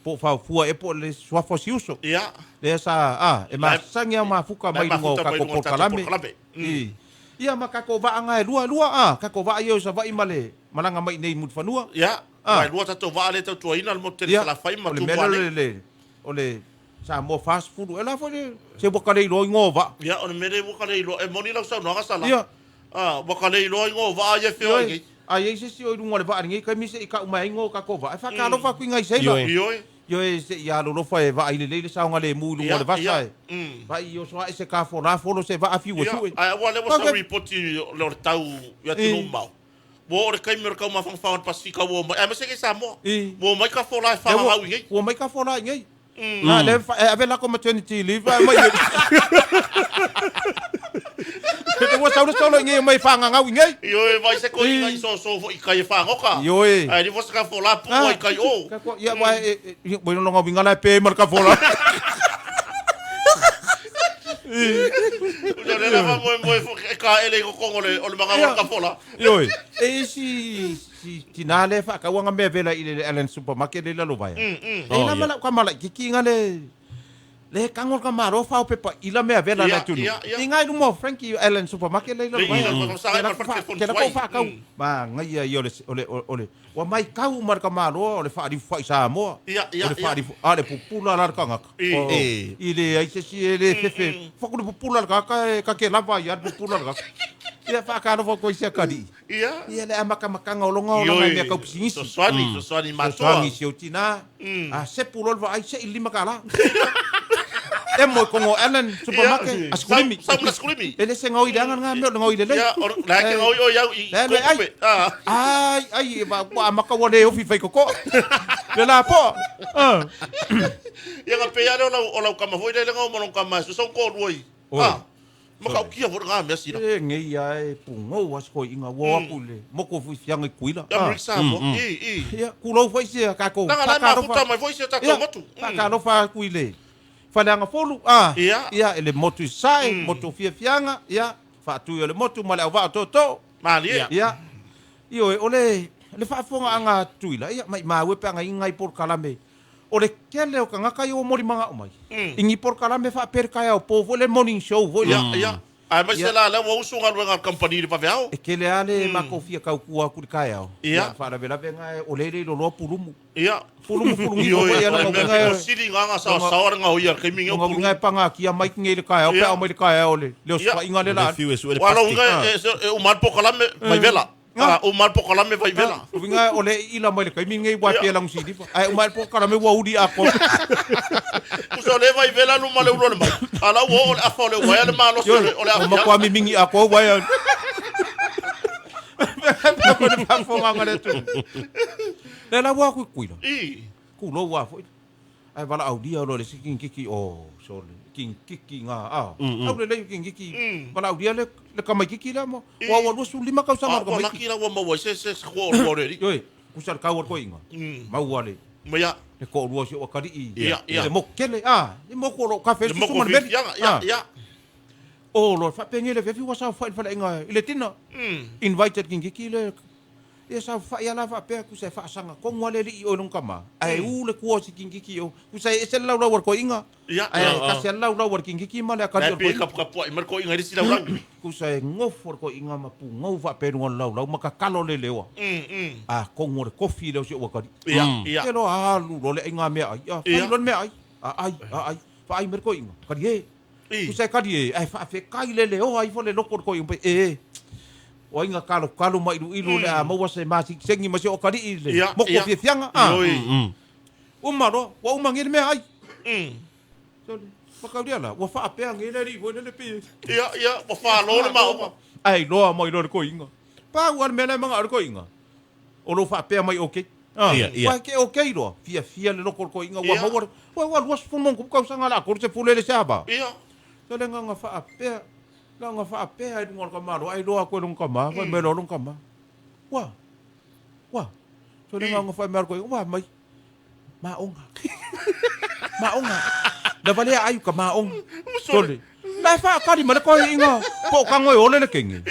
po whaofua e po le suafo si uso. Ia, Le sa, ah, e masangi au mafuka Lai mai lunga o mafuta mai kako lunga o tatou polokalame. polokalame. I. Ia ma kako vaanga e lua lua a, kako vaa ia o sa vai ma le malanga mai nei mutfanua. ia. Ah. Mai lua tatou vaa le tautuaina le motu tele Ia, sa la whai ma o le tu mea mua lea nei. le, le, o le Samoa fast food, e la foi le, se waka le iloa ingoa o vaa. Ia, o le mere waka le iloa. E moni lau saunoaga sa la. Ia. Ah, waka le iloa ingoa o vaa ia whio Ioe, i ngei. a iai se si o i lunga o le vaa lenei, kai mise i ka umai ingoa o kako vaa. E whakalofa kui ngai seila. Ioe. Ioe. Ioe, se ia alolofa e vaa i lelei le saonga le mu i lunga o le Ia, vasa ia. e. Vai i oso ae se ka fola folo se vaa fiu e Ia, sue. ai ua le ua sa Ok. ripoti le o le tau ia tunu mau. Ua o le kaimi o le kau mawhangawhanga o le Pasifika ua mai. Ai ma se ke Samoa. I. Ua mai ka fola e Le whangangau i ngei. Ua mai ka fola i ngei. Na, le fa- e ave lako maternity leave ai mai. Te ua saula saula i ngei mai whangangau i ngei. Ioe, vai se koi ngai so so fo i kai e whangoka. Ioe. Ai, ni vosa ka fola pu ai kai o. Ka ko ia wa e e wa no winga la pe mar ka fola. Usa le la moe moe fo e ka ele i kongo le o le manga Ia. o ka fola. Ioe. E si si tina le fa ka wanga me vela i le Allen supermarket le la lo vai. E Oh, la ia. mala ka mala ki ki ngale le kango ka maro fa o pepa ila mea vela Ia, la tunu. ia, ia. I ngai lumo Frankie Allen supermarket le la Le vai. ia, ka sa Ke la ai ma fa- telefon ke la ko tuai. fa kau. Ma ngai ia i ole ole ole. Wa mai kau mar ka maro ole fa ri fa i Samoa. Ia, ia, Ole fa ia. ri a le pupula la ka ngaka. I. O, E. I le ai se si e le fefe. Fa ku le pupula la ka e ka ke lava ia le pupula la ka. Ia fa ka no fa ko isia kari. Ia. Ia le amaka makanga o longa o longa mea kau pisingisi. So swani, so swani matua. Soangi si o tina. A sepu lol va ai se i lima ka la. E mo kongo Allen supermarket a skulimi. Sa muna skulimi. E le se ngoi le anga ngā mea o le ngoi le le. Ia, o la ke ngoi o iau i Le, le, ai. kope. Ah. Ai, ai, e ma wa maka wa le ofi fai koko. Le la po. Ah. Ia ka pe ale o lau o lau kama foi le ngau mo kama so so ko ruoi. Oi. Ah. Ma ka ukia fo ngā mea sira. E ngei ia e pungo as ko inga wa aku le. Moko fui fianga i kuila. Ia Rick Samoa. I i. Ia kulau fai se ka ko. Nanga lai mafuta mai foi se tatou motu. Whakalofa aku i le whaleanga folu. Ah, Ia. Ia, e le motu i sae, motu fiafiaga, ia, whaatui o le motu ma le au vaa toto. Mali e. Ia, ioe, o le, le faafofoga aga tuila, ia, mai maue pe aga inga i polokalame. O le kele o kangaka i o moli manga o mai. Ingi polokalame faapere kai au po foi le morning show foi le. Ia, ia. Aemaise la lea ua usu galuega a le kamupani i le vaveao. E tele lava le matou fia tautua atu i le taeao. Ia faalavelave na o lea e le i loloa pulumu. Ia. Pulumu pulugifo foi ia lona uiga e. Sili na na saosaoa le gaoia i le taimi nei o pulumu. Lona uiga e pagatia mai nei i le taeao pe a omai i le taeao le osofaiga lea la. Fiu e sue le Aua o lona uiga e uma lava le polokalame vaivela. A uma le polokalame vaivela. O uiga o le ila mai le taimi lenei ua pia lagu siliva. Ae uma le polokalame ua uli atoa. Tusa o lea vaivela luma le ulu o le mai. A la ua oo le afa o le uaea le malosi o le afiafi. Ua matua mimigi atoa uaea. Ko le faafofoga le atunuu. Le la ua aku i Kuila. Tulou lava foi. Ae valaaulia loa le isi kingkiki, oh sole, kingkiki nga, ah. Au lelei o kingkiki, valaaulia le, le tamaititi lea mo, ua ua 25 tausaga o le tamaititi. Ua laki la ua maua ai se, se toalua o le alii. Ioe, kusa le kau o le toeaina, maua le, Ia. le toalua o si ou atalii, le motu tele, ah, le motu o lo o kafe ai le susu ma le meli. Ia, ia. Oh loa, faapenei le afiafi ua saofai i le faleaiga i le dinner, invited kingkiki le Ia saofai lava la faapea tusa e faasaga tonu lava le alii o i lona tama, ae u le tua o si kingkiki i o. Tusa e ese le laulau a le toeaina, ae tasi lava le laulau a le kingkiki ma le akali o le toeaina. Pei e kapukapuai mai le toeaina i le isi laulau. Tusa e nofo le toeaina ma pugou faapea i luga o le laulau ma tatalo le leoa. Atonu o le kofi lea o si ou atalii. Te loa alu loa le aiga meaai, fai loa le meaai, aai, aai, vaai mai le toeaina, kali e. Tusa e kali e, ae faafetai le leoa ifo le loko o le toeaina, e. O ai na kalokalo ma iluilu o le a maua se masikisengi ma si ou atalii i le motu o fiafiaga, a. Uma loa, ua uma nei le meaai. Sole, mataulia la, ua faapea nei le alii foi lele pe. Ia, ia, ua falo le maoga. Ae iloa mai loa le toeaina. Pau lava le mea la e manao le toeaina, o lou faapea mai okay. Ia, ia. Ua ke okay loa, fiafia le loko o le toeaina, ua maua le, ua, ua 20 tausaga o le a 30 e le se ava. Ia. Sole, na ona faapea. Na ona faapea i luga o le tamaloa, ai loa atu e lona tama, fai mai loa lona tama, Ua, ua, sole na ona fai mai atu, ua mai, maoga, maoga, na valea ai ka maoga, sole, na e faakali mai le toeaiina po o tago e ole le kenge.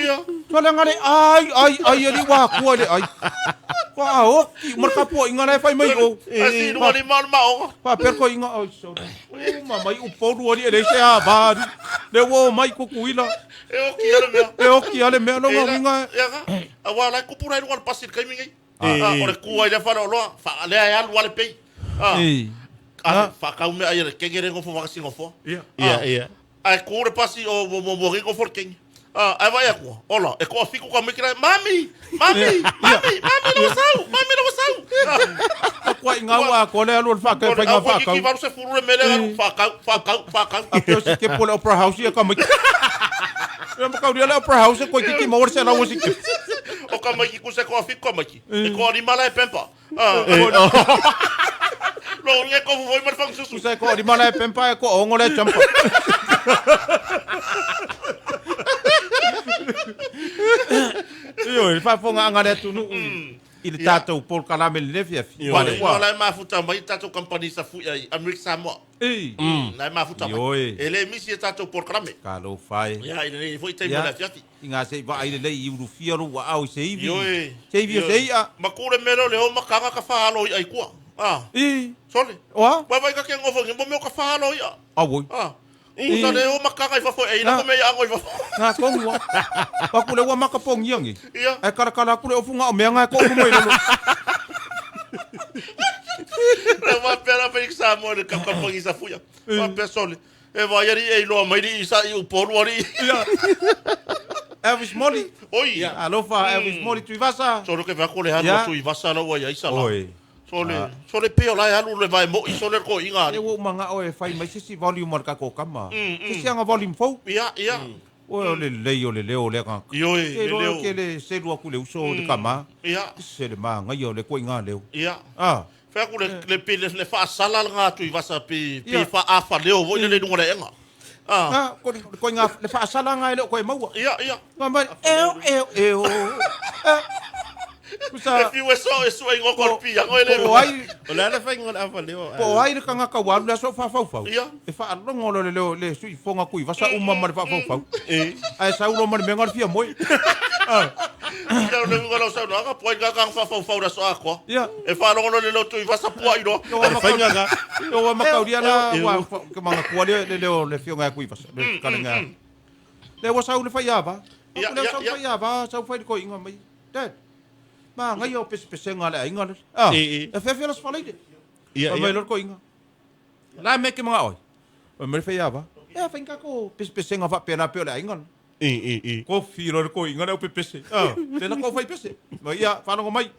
Sole na le ai, ai, ai, e li ua atua i le ai. Ua oki uma le tapuaiga la e fai mai o. Asi luga lima o le maoga. Faapea le toeaiina, oi sole. Uma mai Upolu alii e leai se ava alii. Lea ua omai Tutuila. E oki lava le mea. E oki lava le mea. Lona uiga e. Ia ka. Aua la e kupu la i luga o le pasi i le taimi nei. O le ku ai lea faleoloa, lea e alu lava le pay. A faatau meaai a le kenge lea e nofo vakasi nofoa. Ia. Ia. Ae ku le pasi o muamua nei nofo le kenge. Ah, ae vaai atu, ola, e toafitu tamaiti la, mami, mami, mami, mami la ua sau, mami la ua sau. Tapuai ngau a ko le alu o le whakau, whai ngā whakau. Ki valu se furu le mele alu, whakau, whakau, whakau. A peo si kepo le Opera House ia ka mai. Ia makauria le Opera House koe kiki maua le se lau o si kepo. O ka mai ki kuse koa fiku ka mai ki. E koa lima la e pempa. Ah, Lo nge ko fufoi ma le fagasusu. Tusa e koa lima la e pempa e koa ongo le champa. Ioe, le faafofogaaga a le atunuu i le tatou polokalame i lenei afiafi. Ioe. Ua la e mafuta mai tatou kamupani sa fui ai Amerika Samoa. Ei. La e mafuta mai. Ioe. E le misi e tatou polokalame. Talofa e. Ia, i lenei foi taimi o le afiafi. I ngā se i vaai lelei i ulufia lou aao i se ivi. Ioe. Se ivi o se i'a. Ma ku le mea lea o le o makaga ka fahalo i'a i tua. Ah. I. Sole. O a? Wai wai ka ke ngofo ngi mo mea o ka fahalo i'a. Auoi. Ah. I. Usa le o makaga i fafo e ina ko mea i'a ngo i fafo. Ngā tonu a. Paku le ua makapongia ngi. Ia. Ae kalakala aku le ofu ngā o mea ngā e koʻu mai lalo. Le wapea la Felix Samoa le kapakapangi sa fuia. Wapea sole. E vai alii e iloa mai lii sa i Upolu alii. Ia. Elvis Moli. Oi. Alofa Elvis Moli Tuivasa. Sole ke vako le alu Ia. a Tuivasa la ua iai sa la. Oi. Sole, sole pei o la e alu le vae moi sole le koiga E alii. ua uma ngao e fai mai se isi volume o le tatou kama. Se isi aga volume fou. Ia, ia. Oi o le lelei o le leo o lea tagata. Ioe, Ke le iloa leo. ke le selu atu i le uso o le kama. Ia. Se le magaia o le koiga leo. Ia. Ah. Fai atu le, le, pe le, le faasala lena a Tuivasa pe, pe Ia. faafaleo foi lele i luga o le aega. Ah. Ah, ko le koiga le faasala lena e le o koe maua. Ia, ia. Nga mai, eo, eo, eo. Eh. Kusa, E fiu e so, e sua i ngoko le piango e le. po o ai, O le a le faiga o le afaleo. po o ai le tagata ua alu le aso o faafaufau. Ia. E faalogo loa le leo le suifoga Tuivasa uma ma le faafaufau. E. Ae sau loa ma le mea na o le fia moe. Ia o le uiga o lau saunoaga, po ai gaga faafaufau i le aso atoa. Ia. E faalogo loa le leo Tuivasa puai loa. Ua Faiga ka. Ua makaulia la ua ke manatua le le leo o le afioga ia Tuivasa, le fetalaiga. Lea ua sau le faiava. Ia, Lea ua ia, sau le ia. faiava, sau fai le toeaina mai. Dad, manaia o pesepesega a le aiga lea. Ah, I, i. e feafea le Aso Faraile. Ia, Fai mai ia. loa le toeaina. La mea e te manao ai. Fai mai le faiava. Ea fai ni tatou pesepesega faapena pei o le aiga lea. I, i, i. Kofi loa le toeaina le au pepese. Ah, tena kou fai pese. Ma ia, faalogo mai.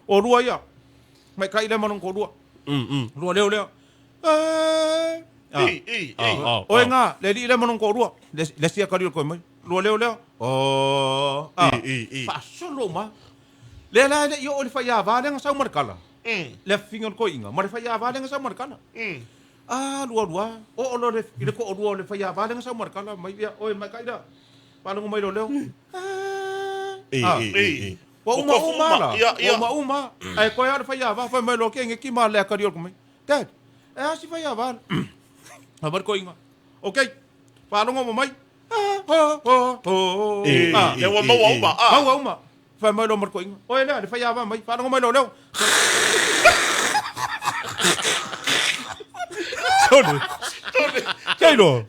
O lua ia. Maikai lea ma lona toalua. Lua leo lea. Eh. Ah. I, i, i. Ah, Oe ngā, le alii lea ma lona toalua. Le, le sia kali o le koe mai. Lua leo lea. Oh. Ah. I, i, i. Faasolo uma. Lea la e le i oo i le faiava lea na sau ma le kala. Le afifiga o le toeaina ma le faiava lea na sau ma le kala. Ah, lua lua. Oo loa le, i le toalua o le faiava lea na sau ma le kala. Mai ia, oe maikai lea. Faalogo mai lou leo. Ah. I, Ah. i, i, i. Ua uma Ua uma la. Ia, Ua ia. uma uma. Ae koe lava le faiava, fai mai loa ke ngeki ma le akali o le mai. Dad, e a si faiava. Fai mai le toeaina. Okay. Faalogo ma mai. Ah, ho, ho, ho. I, Ah. i, Ia ua maua i, i. uma. Ah. Maua uma. Fai mai loa ma le toeaina. Oe lea, le faiava mai. Faalogo mai lou leo. Tole. Keilo.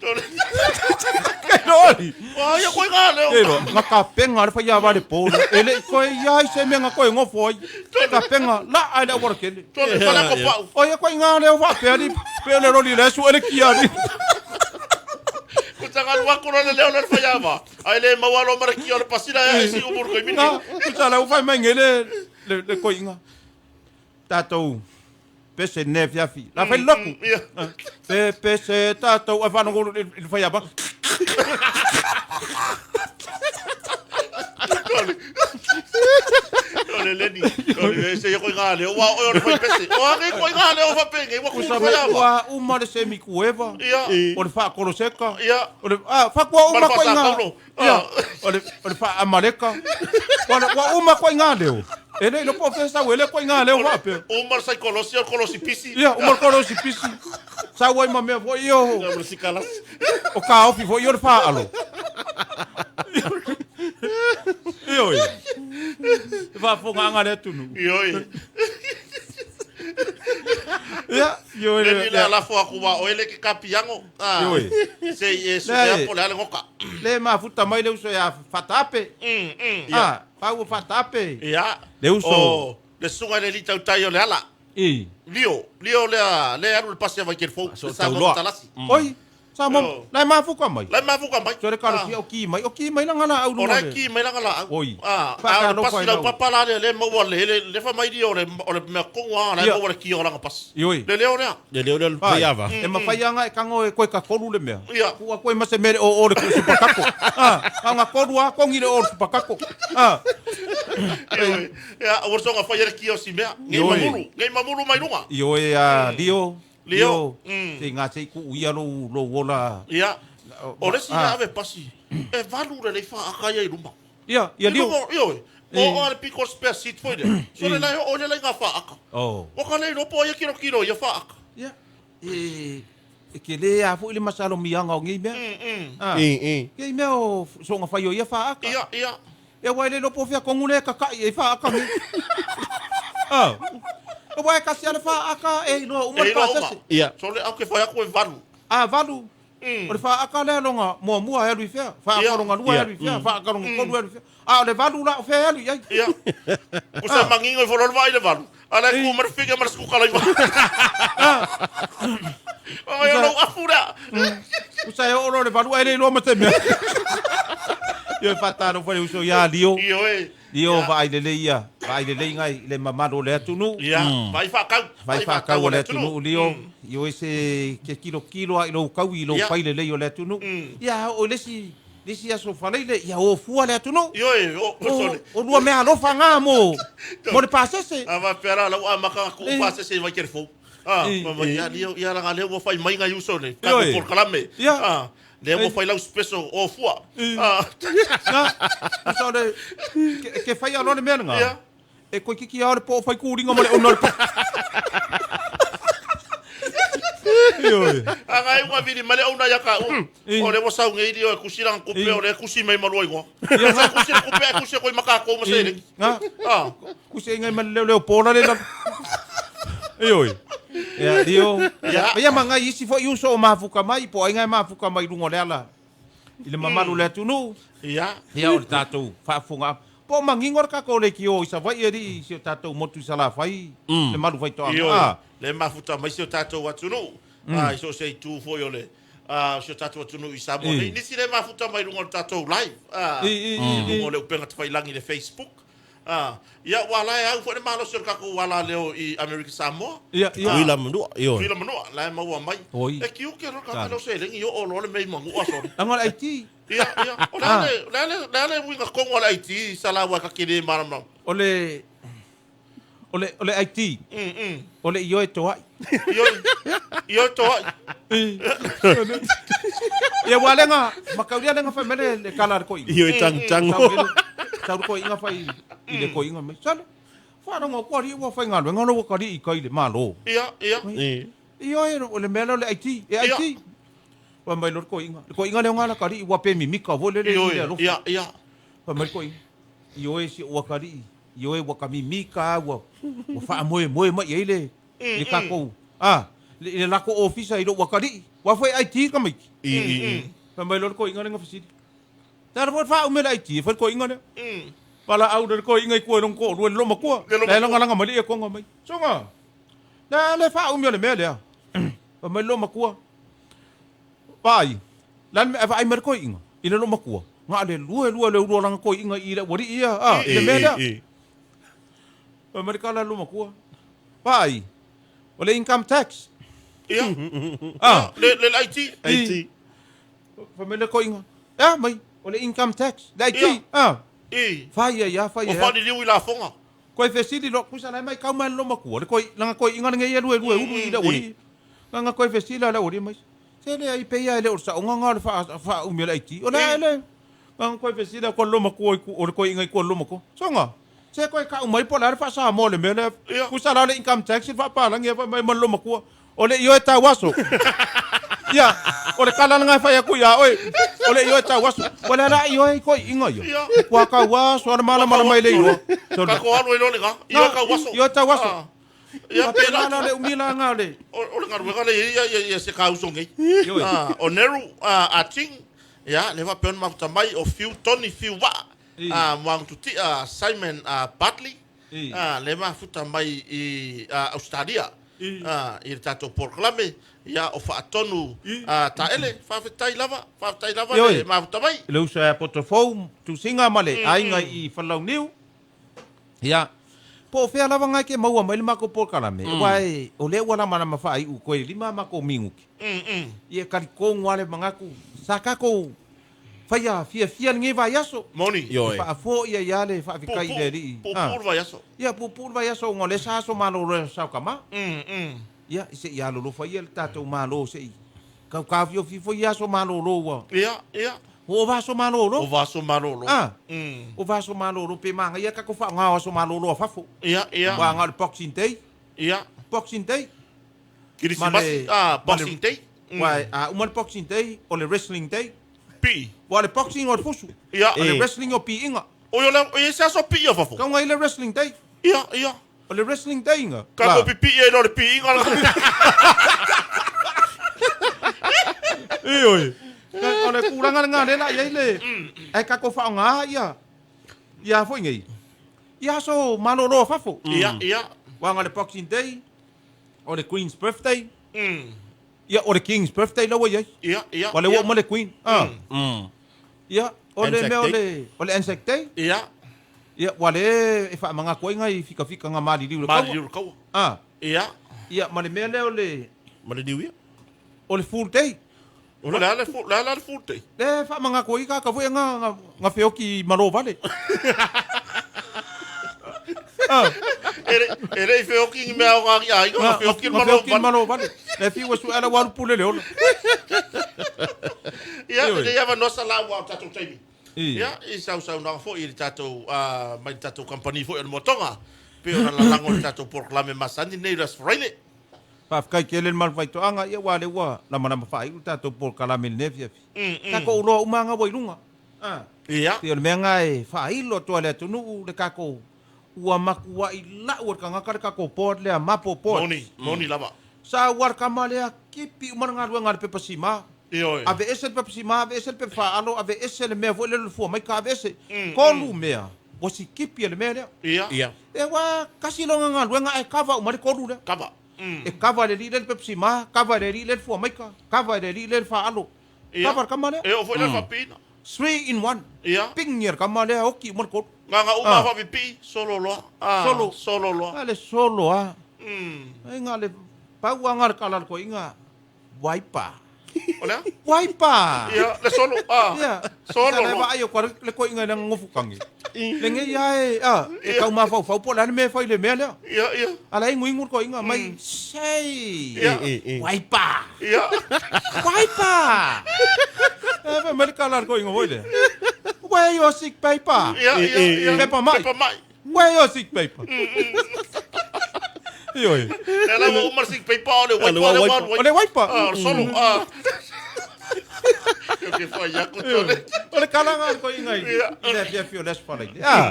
Keilo ali. Ua ia koe ngā leo. Keilo, nga kapenga le faiava le po. E le i koe ia ai se mea nga koe ngofo ai. Kapenga, la ai le awara kele. Tole, whala ko pau. O ia koe ngā leo whaapea ni, pe o le roli le su ele kia ni. Ko tanga lua kuro le leo le whaiava. Ai le maua lo mara ki o le pasina e si umur koe mini. Nga, kusa lau whai mai nge le, le, le koe inga. Tātou, pese ne fiafi. La whai loku. Ia. Pe pese tātou, ai whanongo i le whaiava. Tole. Tole leni. Tole e se ia koe ngā leo. Ua oe o le whai pese. O ake koe ngā leo whapenge. Ua kuru Kusa me whaiava. kua uma le semi kueva. Ia. O le whaakoroseka. Ia. O le, ah, whakua uma Ma le koe ngā. whasakaulo. Ia. Ah. O le, o le whaamaleka. Wa le- Ua uma koe ngā leo. E le ilo po whesau, e le koe ngā leo whaapea. Uma le saikolosi o le kolosi pisi. Ia, uma le kolosi pisi. Sau ai ma mea foi i o. Ia, ma le sikalas. O ka ofi foi i o le whaalo. Ioi. E whaafonga anga le atunu. Ioi. Ia, ioi. Leni le alafo aku wa oe le ke kapiango. Ah. Ioi. Se i e su Le- te apo le ale ngoka. Le mafuta mai le uso ia whatape. Ah, pau whatape. Ia. Le uso. O, le sunga le li tautai o le ala. I. Lio, lio lea, le alu le pasi a vai fou. So Le sa mo tauloa. talasi. Oi, sa mo, Yo. lai mafuka mai. Lai mafuka mai. So le kalosia o ki mai, o ki mai langa la au O lunga lai le. ki mai langa la au. Oi. Ah, Whakalofa a le pasi i lau lau. papa la le le maua le le le fa mai li o le o le mea kongo a lai Ia. maua le ki o langa pasi. Ioi. Le leo lea. Le leo leo le Ai, faiava. E mawhai anga e kango e koe ka kolu le mea. Ia. Kua koe ma se mere o o le supakako. Ah, anga kolu a kongi le o le supakako. Ah, Ioi. Ia, o songa fai le ki o si mea. Ngei Ioi. mamulu, ngei mamulu mai lunga. Ioi a Lio. Lio. Te ngā te ku uia lo lo wola. Ia. O le sina Ah. ave pasi. E valu le le fa akaia i luma. Ia, ia Lio. Ioi. O o le piko spare seat foi le. So le lai o le lai ngā fa aka. Oh. O ka lei ropo ia kilo kilo ia fa aka. Ia. E e ke le a fo i le masalo mianga o ngei mea. Ah. I, i. Kei mea o songa whai o ia whaaka. Ia, ia. E wai le lopo whia kongu le kakai e whaaka mi. Ah. E wai kasi ale whaaka e iloa uma E le iloa uma. pasese. Ia. So le au ke whai aku e valu. A valu. O le whaaka lea longa mua mua e alu i fea. Whaaka Ia. longa lua e Ia. alu i fea. Whaaka longa kolu e alu i fea. A o le valu la o fea e alu i ai. Ia. Ko sa mangingo i whalor vai le valu. Ala ku mara fika mara skuka lai valu. O ia lau afu rea. Usa e oro le valu ai le iloa ma te mea. Ia whataro whare uso ia Lio. Io e. Lio vaai lelei ia. Vaai lelei ngai le mamalo le atunu. Ia. Vai whakau. Vai whakau o le atunu Lio. Io e se ke kilo kilo a i lou kau i lou Ia. pai lelei o le atunu. Ia o le si le si aso whaleile ia o fua le atunu. Io e. O, O, sole. o lua mea alofa ngā mo, mo le pasese. A va pera lau a maka ku Eh. pa se se vai kere fou. Ah, Eh. ma ma ia lio ia la leo whai mai ngai uso ne. Ka Io e. por kalame. Ia. Ah, leo Eh. whai lau speso o fua. Eh. Ah, Ngā, usa o le, ke, ke whai alo le mea ngā. Ia. E koe kiki a o le po o whai kūringa mo le ono le po. Ioi. a ngai ua vili male ona ia ka u. Eh. O le wasau ngai lio e kusi ranga kupe Eh. o le kusi mai malua ingoa. Ia. Sa kusi le kupe e kusi koi maka ko ma se le. Ngā, Ah, kuse ngai ma le leo pōla le lalo. Ioi. Ia, lio. Ia. Ia ma ngai isi fo iuso o mafuka mai, po ai ngai mafuka mai lungo le ala. I le mamalu o le atunuu. Ia. Ia o le tatou faafofoga. Po o manino le tatou leitio i Savaii alii i si o tatou motu i Salafai, le malu faitoaga. Ioe, Ah. le mafuta mai si o tatou atunuu, i so o se itu foi o le si o tatou atunuu i Samoa nei. Nisi le mafuta mai luga o le tatou live, I, i, i, i luga o le upega tafailagi i le Facebook. Ia, ua la e au foi le malosi o le tatou alaleo i Amerika Samoa. Ia, ia. Tutuila ma Manua, ioe. Tutuila ma Manua, la e maua mai. Oi. E kiuke loa le tagata lea o seleni, i oo loa le mea i Manua sole. Leaga o le IT. Ia, ia. O le a le, o le a le, o le a le uiga tonu a le IT i Salau ae ta te le malamalama? O le, o le, o le IT, o le ioe toai. Ioe, ioe toai. Ia ua lenga, makaulia lenga fai mai le, le kala a le koiga. Ioe tangotango. Sau le, sau le koiga fai i le koiga mai. Sale, faalogo atu alii ua faigaluega lou atalii i tai i le Malo. Ia, ia. Ioe, o le mea lea o le IT, e IT. Fai mai loa le koiga, le koiga lea o Galakalii ua pe mimika foi lele i le alofa. Ia, ia. Fai mai le koiga, ioe si ou atalii, ioe ua ka mimika ua, ua faamoemoe mai i ai le, le tatou, a, le, le latou ofisa i lou atalii. Ua foi IT le tamaiti. Fai mai loa le koiga lea na fesili. Le a le foi le faauma e le IT e fai le koiga lea. Valaau lea le koiga i tua i lona toalua i le loomatua. La e lagalaga mai le earcon mai. Soga, le a le faaumi o le mea lea. Fai mai le loomatua, Vaai, le a le mea e vaai mai le toeaina i le loomatua, na o le lua lua le ulu o lana toeaina i le aualii ia, a, i le mea lea. Fai mai le tala a le loomatua, Vaai, o le income tax. Ia, A. le, le IT. IT. Fai mai le toeaina, E a mai, o le income tax, le IT, Ia. a. I. Fai ai a, fai Ua ai a. faaliliu i lafoga. Koe fesili loa, kusa la e mai kau mai le loomatua, le koi, lana toeaina lenei e lua lua e ulu i le aualii. Lana koe fesili a le aualii mai, Se leai pei lava e le o le saoga na o le faaumi o le IT. O le a ele? Lana koe fesili atu a le loomatua i o le toeaina i tua i le loomatua, Soga, se koe kau mai po o le a le faa-Samoa o le mea lea. Kusa la o le income tax i le faapalagi e fai mai ma le loomatua, O le ioe tau aso. Ia, o le tala lena e fai atu ia oe. O le ioe tau aso. Ua le la ioe i toeaiina ia. Ua tau aso a le malamalama i le iloa. Tatou alu ai loa lena. Ioe tau aso. Ioe tau aso. Ia, Faapena la le umi la na o le... O le galuega lea e i ai ia se kauso nei. Ioe. O Neru a Ting, ia, lea faapea ona mafuta mai, o Fiu Tony Fiu Vaa, Muagututia Simon Bartley, lea mafuta mai i Ausetalia i le tatou polokalame, ia, o Faatonu Taele. Faafetai lava, faafetai lava le mafuta mai. Le uso ia Potofou, Tusiga ma le aiga i Falelauniu. Ia, po o fea lava na e ke maua mai le matou polokalame, aua e, o lea ua lamalama faaiu toe 5 a matou minute. Ia, e talitonu lava le manatu, sa tatou faia fiafia lenei vaiaso. Moni. E faafo'i ai lava le faafetai i le Alii. Puupuu le vaiaso. Ia, puupuu le vaiaso ona o lea sa aso malolo e le Saokamā. Ia, se i alolofa ia le tatou Malo se i tautaofiofi foi i aso malolo ua. Ia, ia. Ua ova aso malolo. Ova aso malolo. A. Ova aso malolo pe manaia tatou faaaoga o aso malolo a fafo. Ia, ia. Aua na o le Boxing Day. Ia. Boxing Day. Kirisimasi, a, Boxing Day. Aua a uma le Boxing Day, o le Wrestling Day. Pii. Aua o le boxing o le fusu. Ia. O le wrestling o piiga. Oi, o le, e i ai se aso pii a fafo? Tauga i le Wrestling Day. Ia, ia. O le Wrestling Day ga. Ka ko pipii ai loa le piiga la. Ioe. O le tulaga lena lea la i ai le, ae tatou faaaoga ia, ia foi nei, ia aso malolo a fafo. Ia, ia. Aua na o le Boxing Day, o le Queen's Birthday, Ia, o le King's Birthday la ua i ai. Ia, ia. Ua le ua uma le Queen. Ah. Ia, o le Anzac mea o Day. le, o le Anzac Day. Ia. Ia, ua le e faamanatu ai nai fikafikaga maliliu i le kaua. Maliliu i le kaua. Ah. Ia. Ia, ma le mea lea o le... Ma le New Year. O le Full Day. O le a le full, le a la le full day? Le e faamanatu ai tagata foi nga, nga, nga feoki malo vale. Ah. E le, e le i feoki ni mea o ngā ki aiga, nga feoki Nga malo feoki vale. malo vale. Le fiu e sue ala waru pule le ola. Ia, Ioe. le ia wanoa sa lau au tatou taimi. I. Ia, i sausaunoaga foi i le tatou, mai le tatou kamupani foi o le Moatoga, pei ona lalago i le tatou polokalame masani nei i le Aso Faraile. Faafetai tele le malu faitoaga, ia aua lea ua lamalama faaiu le tatou polokalame i lenei afiafi. Tatou uloa uma lava ua i luga. A. Ia. Pei o le mea lena e faailo atu ai le atunuu le tatou ua matuai lau e le tagata le tatou board lea Mapo Board. Moni, moni lava. Sa ua le tama lea kipi uma le galuega a le pepa sima. Ioe. Aveese le pepa sima, aveese le pepa faalo, aveese le mea foi lele o le fua maika, aveese. Tolu mea ua sikipi e le mea lea. Ia. Ia. E aua tasi lona galuega ae kava uma ai le tolu lea. Kava. E kava e le alii lea le pepa sima, kava e le alii lea le fua maika, kava e le alii lea le faalo. Ia. Kava le kama lea. E oo foi la i le faapipiina. Three in one. Ia. Pigi e le kama lea, oti uma le tolu. Gaga uma faapipii, solo loa. Solo. Solo loa. A le solo lava. Ai na o le pau lava lena o le tala a le toeaina, waipa. O le a? Waipa! Ia, le solo. Ia. Solo Sa le loa. vaai atu a le toeaina i lana nofo tagi. Lenei lava e, a, e tau mafaufau po o le a le mea e fai i le mea lea. Ia, ia. A la e inuinu le toeaina mai, sei! Ia. Waipa! Ia. Waipa! E fai mai le tala a le toeaina foi lea. Where your sick paper? Ia, ia, ia. Pepa mai. Pepa mai. Where your sick paper? Ioe. E la ua uma le sick paper o le waipa le ua O le waipa. Ah, o le solo. Ah. Ke fai aku tole. O le kalaga a le toeaina i le afiafi o le Aso Faraile. Ah.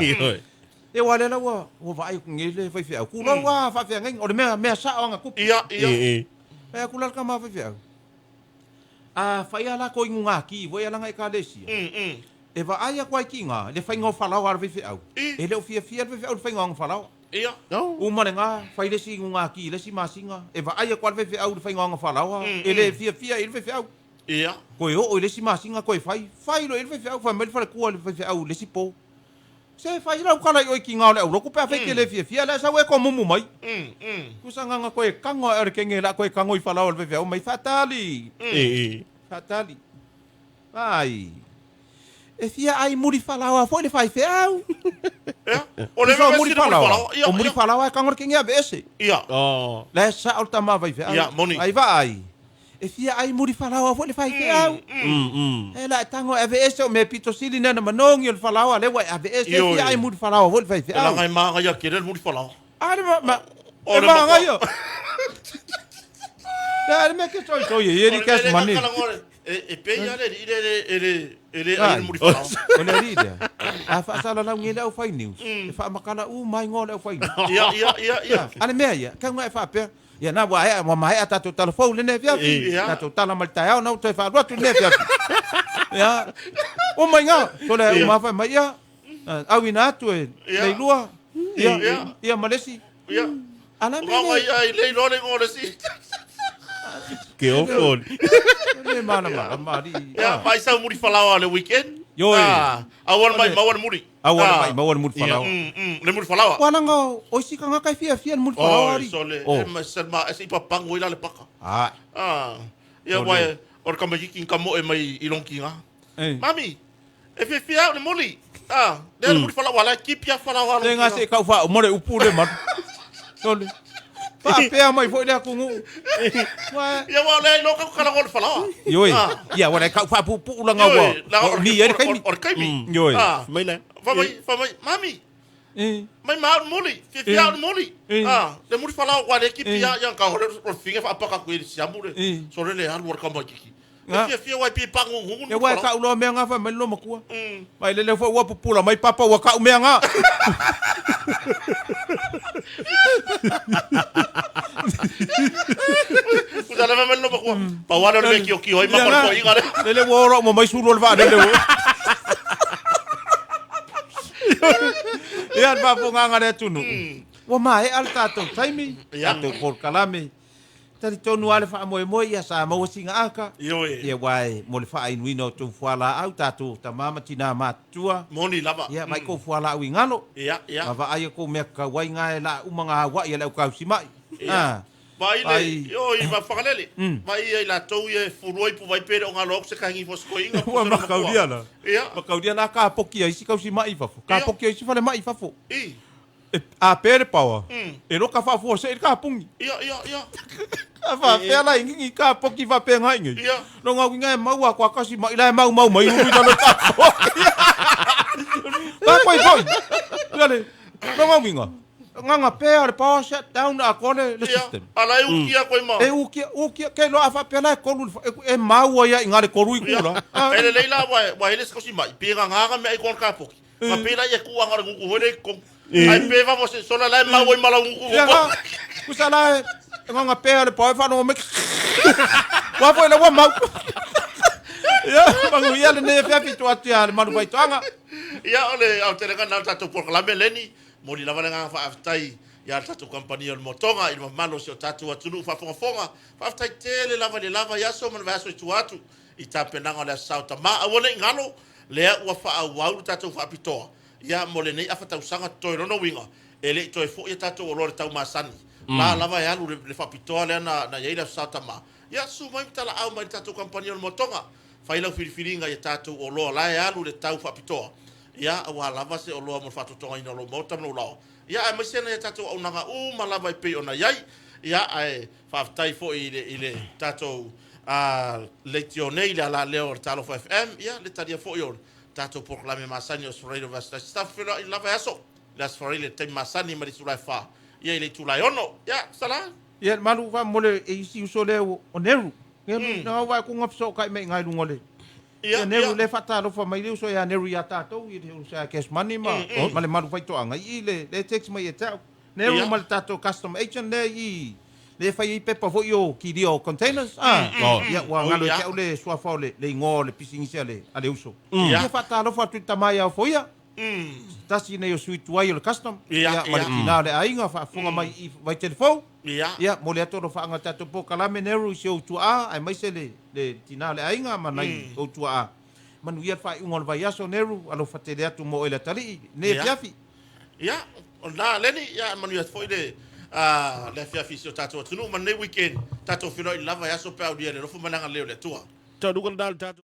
E ua lea la ua ua vaai atu nei le faifeau. Tulou lava faafeagaiga. O le mea mea sao aga tupu. Ia, ia. Fai atu la le tama faifeau. A fai a latou inugati foi ala ekalesia. E vaai atu ai ki ina le faiga o falaoa a le faifeau. E le o fiafia le faifeau i le faiga o ana falaoa. Ia. Uma lena, fai le isi inugati i le isi masina. E vaai atu lava le faifeau i le faiga o ana falaoa. E le fiafia i le faifeau. Ia. Toe oo i le isi masina toe fai. Fai loa i le faifeau, fai mai le faletua i le faifeau i le isi po. Se fai lau tala i oe ki ina o le aulotu pe afai e te le fiafia, le a sau e tomumu mai. Tusa na ona toe tago ae o le kege o le a toe tago i falaoa o le faifeau mai, faatali. Faatali. Ai. E fia ai muli falaoa foi le faifeau. Ia. O le Tusa o mea muli sili muli falaoa. falaoa. Ia, O muli ia. falaoa e tago le kege aveese. Ia. La e sao le tama faifeau. Ia, moni. Ai vaai. E fia ai muli falaoa foi le faifeau. E la e tago e aveese o mea pito sili nei ona manogi o le falaoa lea ua e aveese. E Ioe. fia ai muli falaoa foi le E faifeau. laga e magaia tele le muli falaoa. A le ma, ma, O e le matua. magaia. Le le mea ke soisoi e i cash money. E pei lava le alii lea e le e le ai le Ai. muli falaoa. O le alii lea. A faasalalau nei le aufai news. E faamatala uma igoa o le aufai news. Ia, ia, ia, ia. A le mea ia, kau e faapea. Ia na ua ea, ua maea tatou tala fou lenei afiafi. Ia. Tatou tala mai le taeao na ua toe faalua atu lenei afiafi. Ia, uma iga. Sole uma fai mai ia. Auina atu e Ia. leilua. Ia, Ia. ia ma le isi. Ia. A la O mea ngā le, ia i le iloa le igoa o le isi. Ke ofo. le malamalama alii. Ia, mai sau muli falaoa le weekend. Ioe. Ah, aua le mai maua le muli. Aua le Ah, mai maua le muli falaoa. Le muli falaoa. Ua laga o isi tagata e fiafia le muli falaoa Oi, alii. sole. Oh. E ma se ma e se i papango i la le paka. Ah. Ah. Ia Sole. wai o le kamaiki ki ka moe mai i longi nga. Eh. Mami, e fiafia au le muli. Ah, lea le muli falaoa la e keep ia falaoa Le longi ga se kau faa mo le upu le malu. Sole. Faapea mai foi le atunuu. Ua Ia wa le iloa ka kalago le falaoa. Ioe. Ah. Ia ua le kau faapupuu laga ua. Ioe, laga Ua umi ai le kaimi. O le kaimi. Ioe. Ah. Mai la. Fa mai, fa mai, mami, Eh. mai ma au le muli, fiafia au le muli. Eh. Ah, le muli falaoa ua le keep Eh. ia ia ka o le o le finga faapaka ku i le siamu le. Eh. Sole le alu o le kamaiki. E Ah. fiafia wai pi pangu ngungu Ia ua e kau loa mea nga fai mai le lomatua. Mai lele foi ua pupula mai papa ua kau mea nga. Kusa le mea loma kua. Pa wale o le mea kio kio ai Ia ma nga. ko inga le. Lele ua ora uma mai sulu o le vaalele ua. Ia le faafofogaaga a le atunuu. Ua maea le tatou taimi, Ia. tatou polokalame. Talitonu lava le faamoemoe ia sa maua sina aka. Ioe. Ia uae mo le faainuina o tou fualaau tatou tamā ma tinā matutua. Moni lava. Ia mai kou fualaau i galo. Ia, ia. Ma vaai kou mea kakau ai ga e laa uma gaua'i a le aukausima'i. Ia. Ah. Vai le, Vai. io i ma whakalele. Vai ia i latou ia e furua i puwai pere o ngā loa se kahingi fo siko inga. Ua makaulia la. Ia. Makaulia la kapoki ai isi kausima'i i fafo. Kapoki ai isi falema'i i fafo. I. E a pea le paoa. E loka faafua se'i le kapugi. Ia, ia, ia. A faapea la igigi kapoki faapegai nei. Ia. Loga uiga e mau a koakasi ma'i la e maumau mai ulu i lalo kapoki. Tapai foi. Ia le loga uiga. Gaga pea le power shut down atoa le Ia. system. Ala e ukia koe ma. E ukia, ukia, ke loa a faapea la e kolu e mau ai ia i ngā le kolu i kula. E le leila wa wa hele se kausi mai. Pe ngā ngā mea i kona kapoki. Ma pe la ia kuanga le nguku hoi le kong. Ai pe va se sola la e mau ai mala nguku. Ia ngā, kusa la e, gaga pea le power whano me. Wā foi la ua mau. Ia, manuia lenei afiafi tuu atu ia Lemalu Faitoaga. Ia, o le aotelega lena o le tatou polokalame, Leni. Momoli lava le agaga faafetai ia le tatou kamupani o le Motoga i le mamalu o si o tatou atunuu faafogafoga. Faafetai tele lava i le lava i aso ma le vaiaso i tua atu i tapenaga o le Aso Sa o Tama. Aua ne i galo, lea ua faaauau le tatou faapitoa ia mo lenei afa tausaga totoe. Lona uiga, e le i toe foi a tatou oloa i le tau masani. La lava e alu le faapitoa lea na i ai le Aso Sa o Tama. Ia, susu mai ma talaau mai i le tatou kamupani o le Motoga. Fai lau filifiliga i a tatou oloa la e alu i le tau faapitoa, ia, aua lava se oloa mo le faatotogaina o lou maota ma lou laoa, ia, aemaise nai a tatou auaunaga uma lava e pei ona i ai. Ia, ae faafetai foi i le, i le tatou leitio nei, le alaleo o le Talofa FM, ia, le talia foi o le tatou polokalame masani o Aso Faraile o le Vaiaso Tasi. Tatou feiloai lava e aso, le Aso Faraile i le taimi masani mai le itula e 4, ia, i le itula e 6. Ia, Sala! Ia, malu faamolemole e isi uso lea o Neru. Neru, na au ku ngafesootai mai i luga o le. Ia, Neru le faatalofa mai le uso ia Neru ia tatou i le uso ia Cash Money ma ma le malu faitoaga i le le text mai e te au. Neru ma le tatou custom agent lea i le fai ai pepa foi o kilia o containers. Ah, ia ua galo e te au le suafa o le igoa o le pisinisi a le uso. Ia faatalofa atu i le tama ia Ofoia. Se tasi nei o sui tuai o le custom, ia, ma le tina o le aiga faafofoga mai i Vaitele Fou. Ia, momoli atu alofaaga i le tatou polokalame Neru i si ou tuaa aemaise le le tina o le aiga ma nai ou tuaa. Manuia le faaiuga o le vaiaso Neru, alofa tele atu mo oe le atalii i lenei afiafi. Ia, o lena Lenny, ia manuia atu foi le le afiafi i si o tatou atunuu ma lenei weekend, tatou feiloai lava e aso pe a aulia i le alofa ma le agalelei o le Atua. Taunuuga lena o le tatou.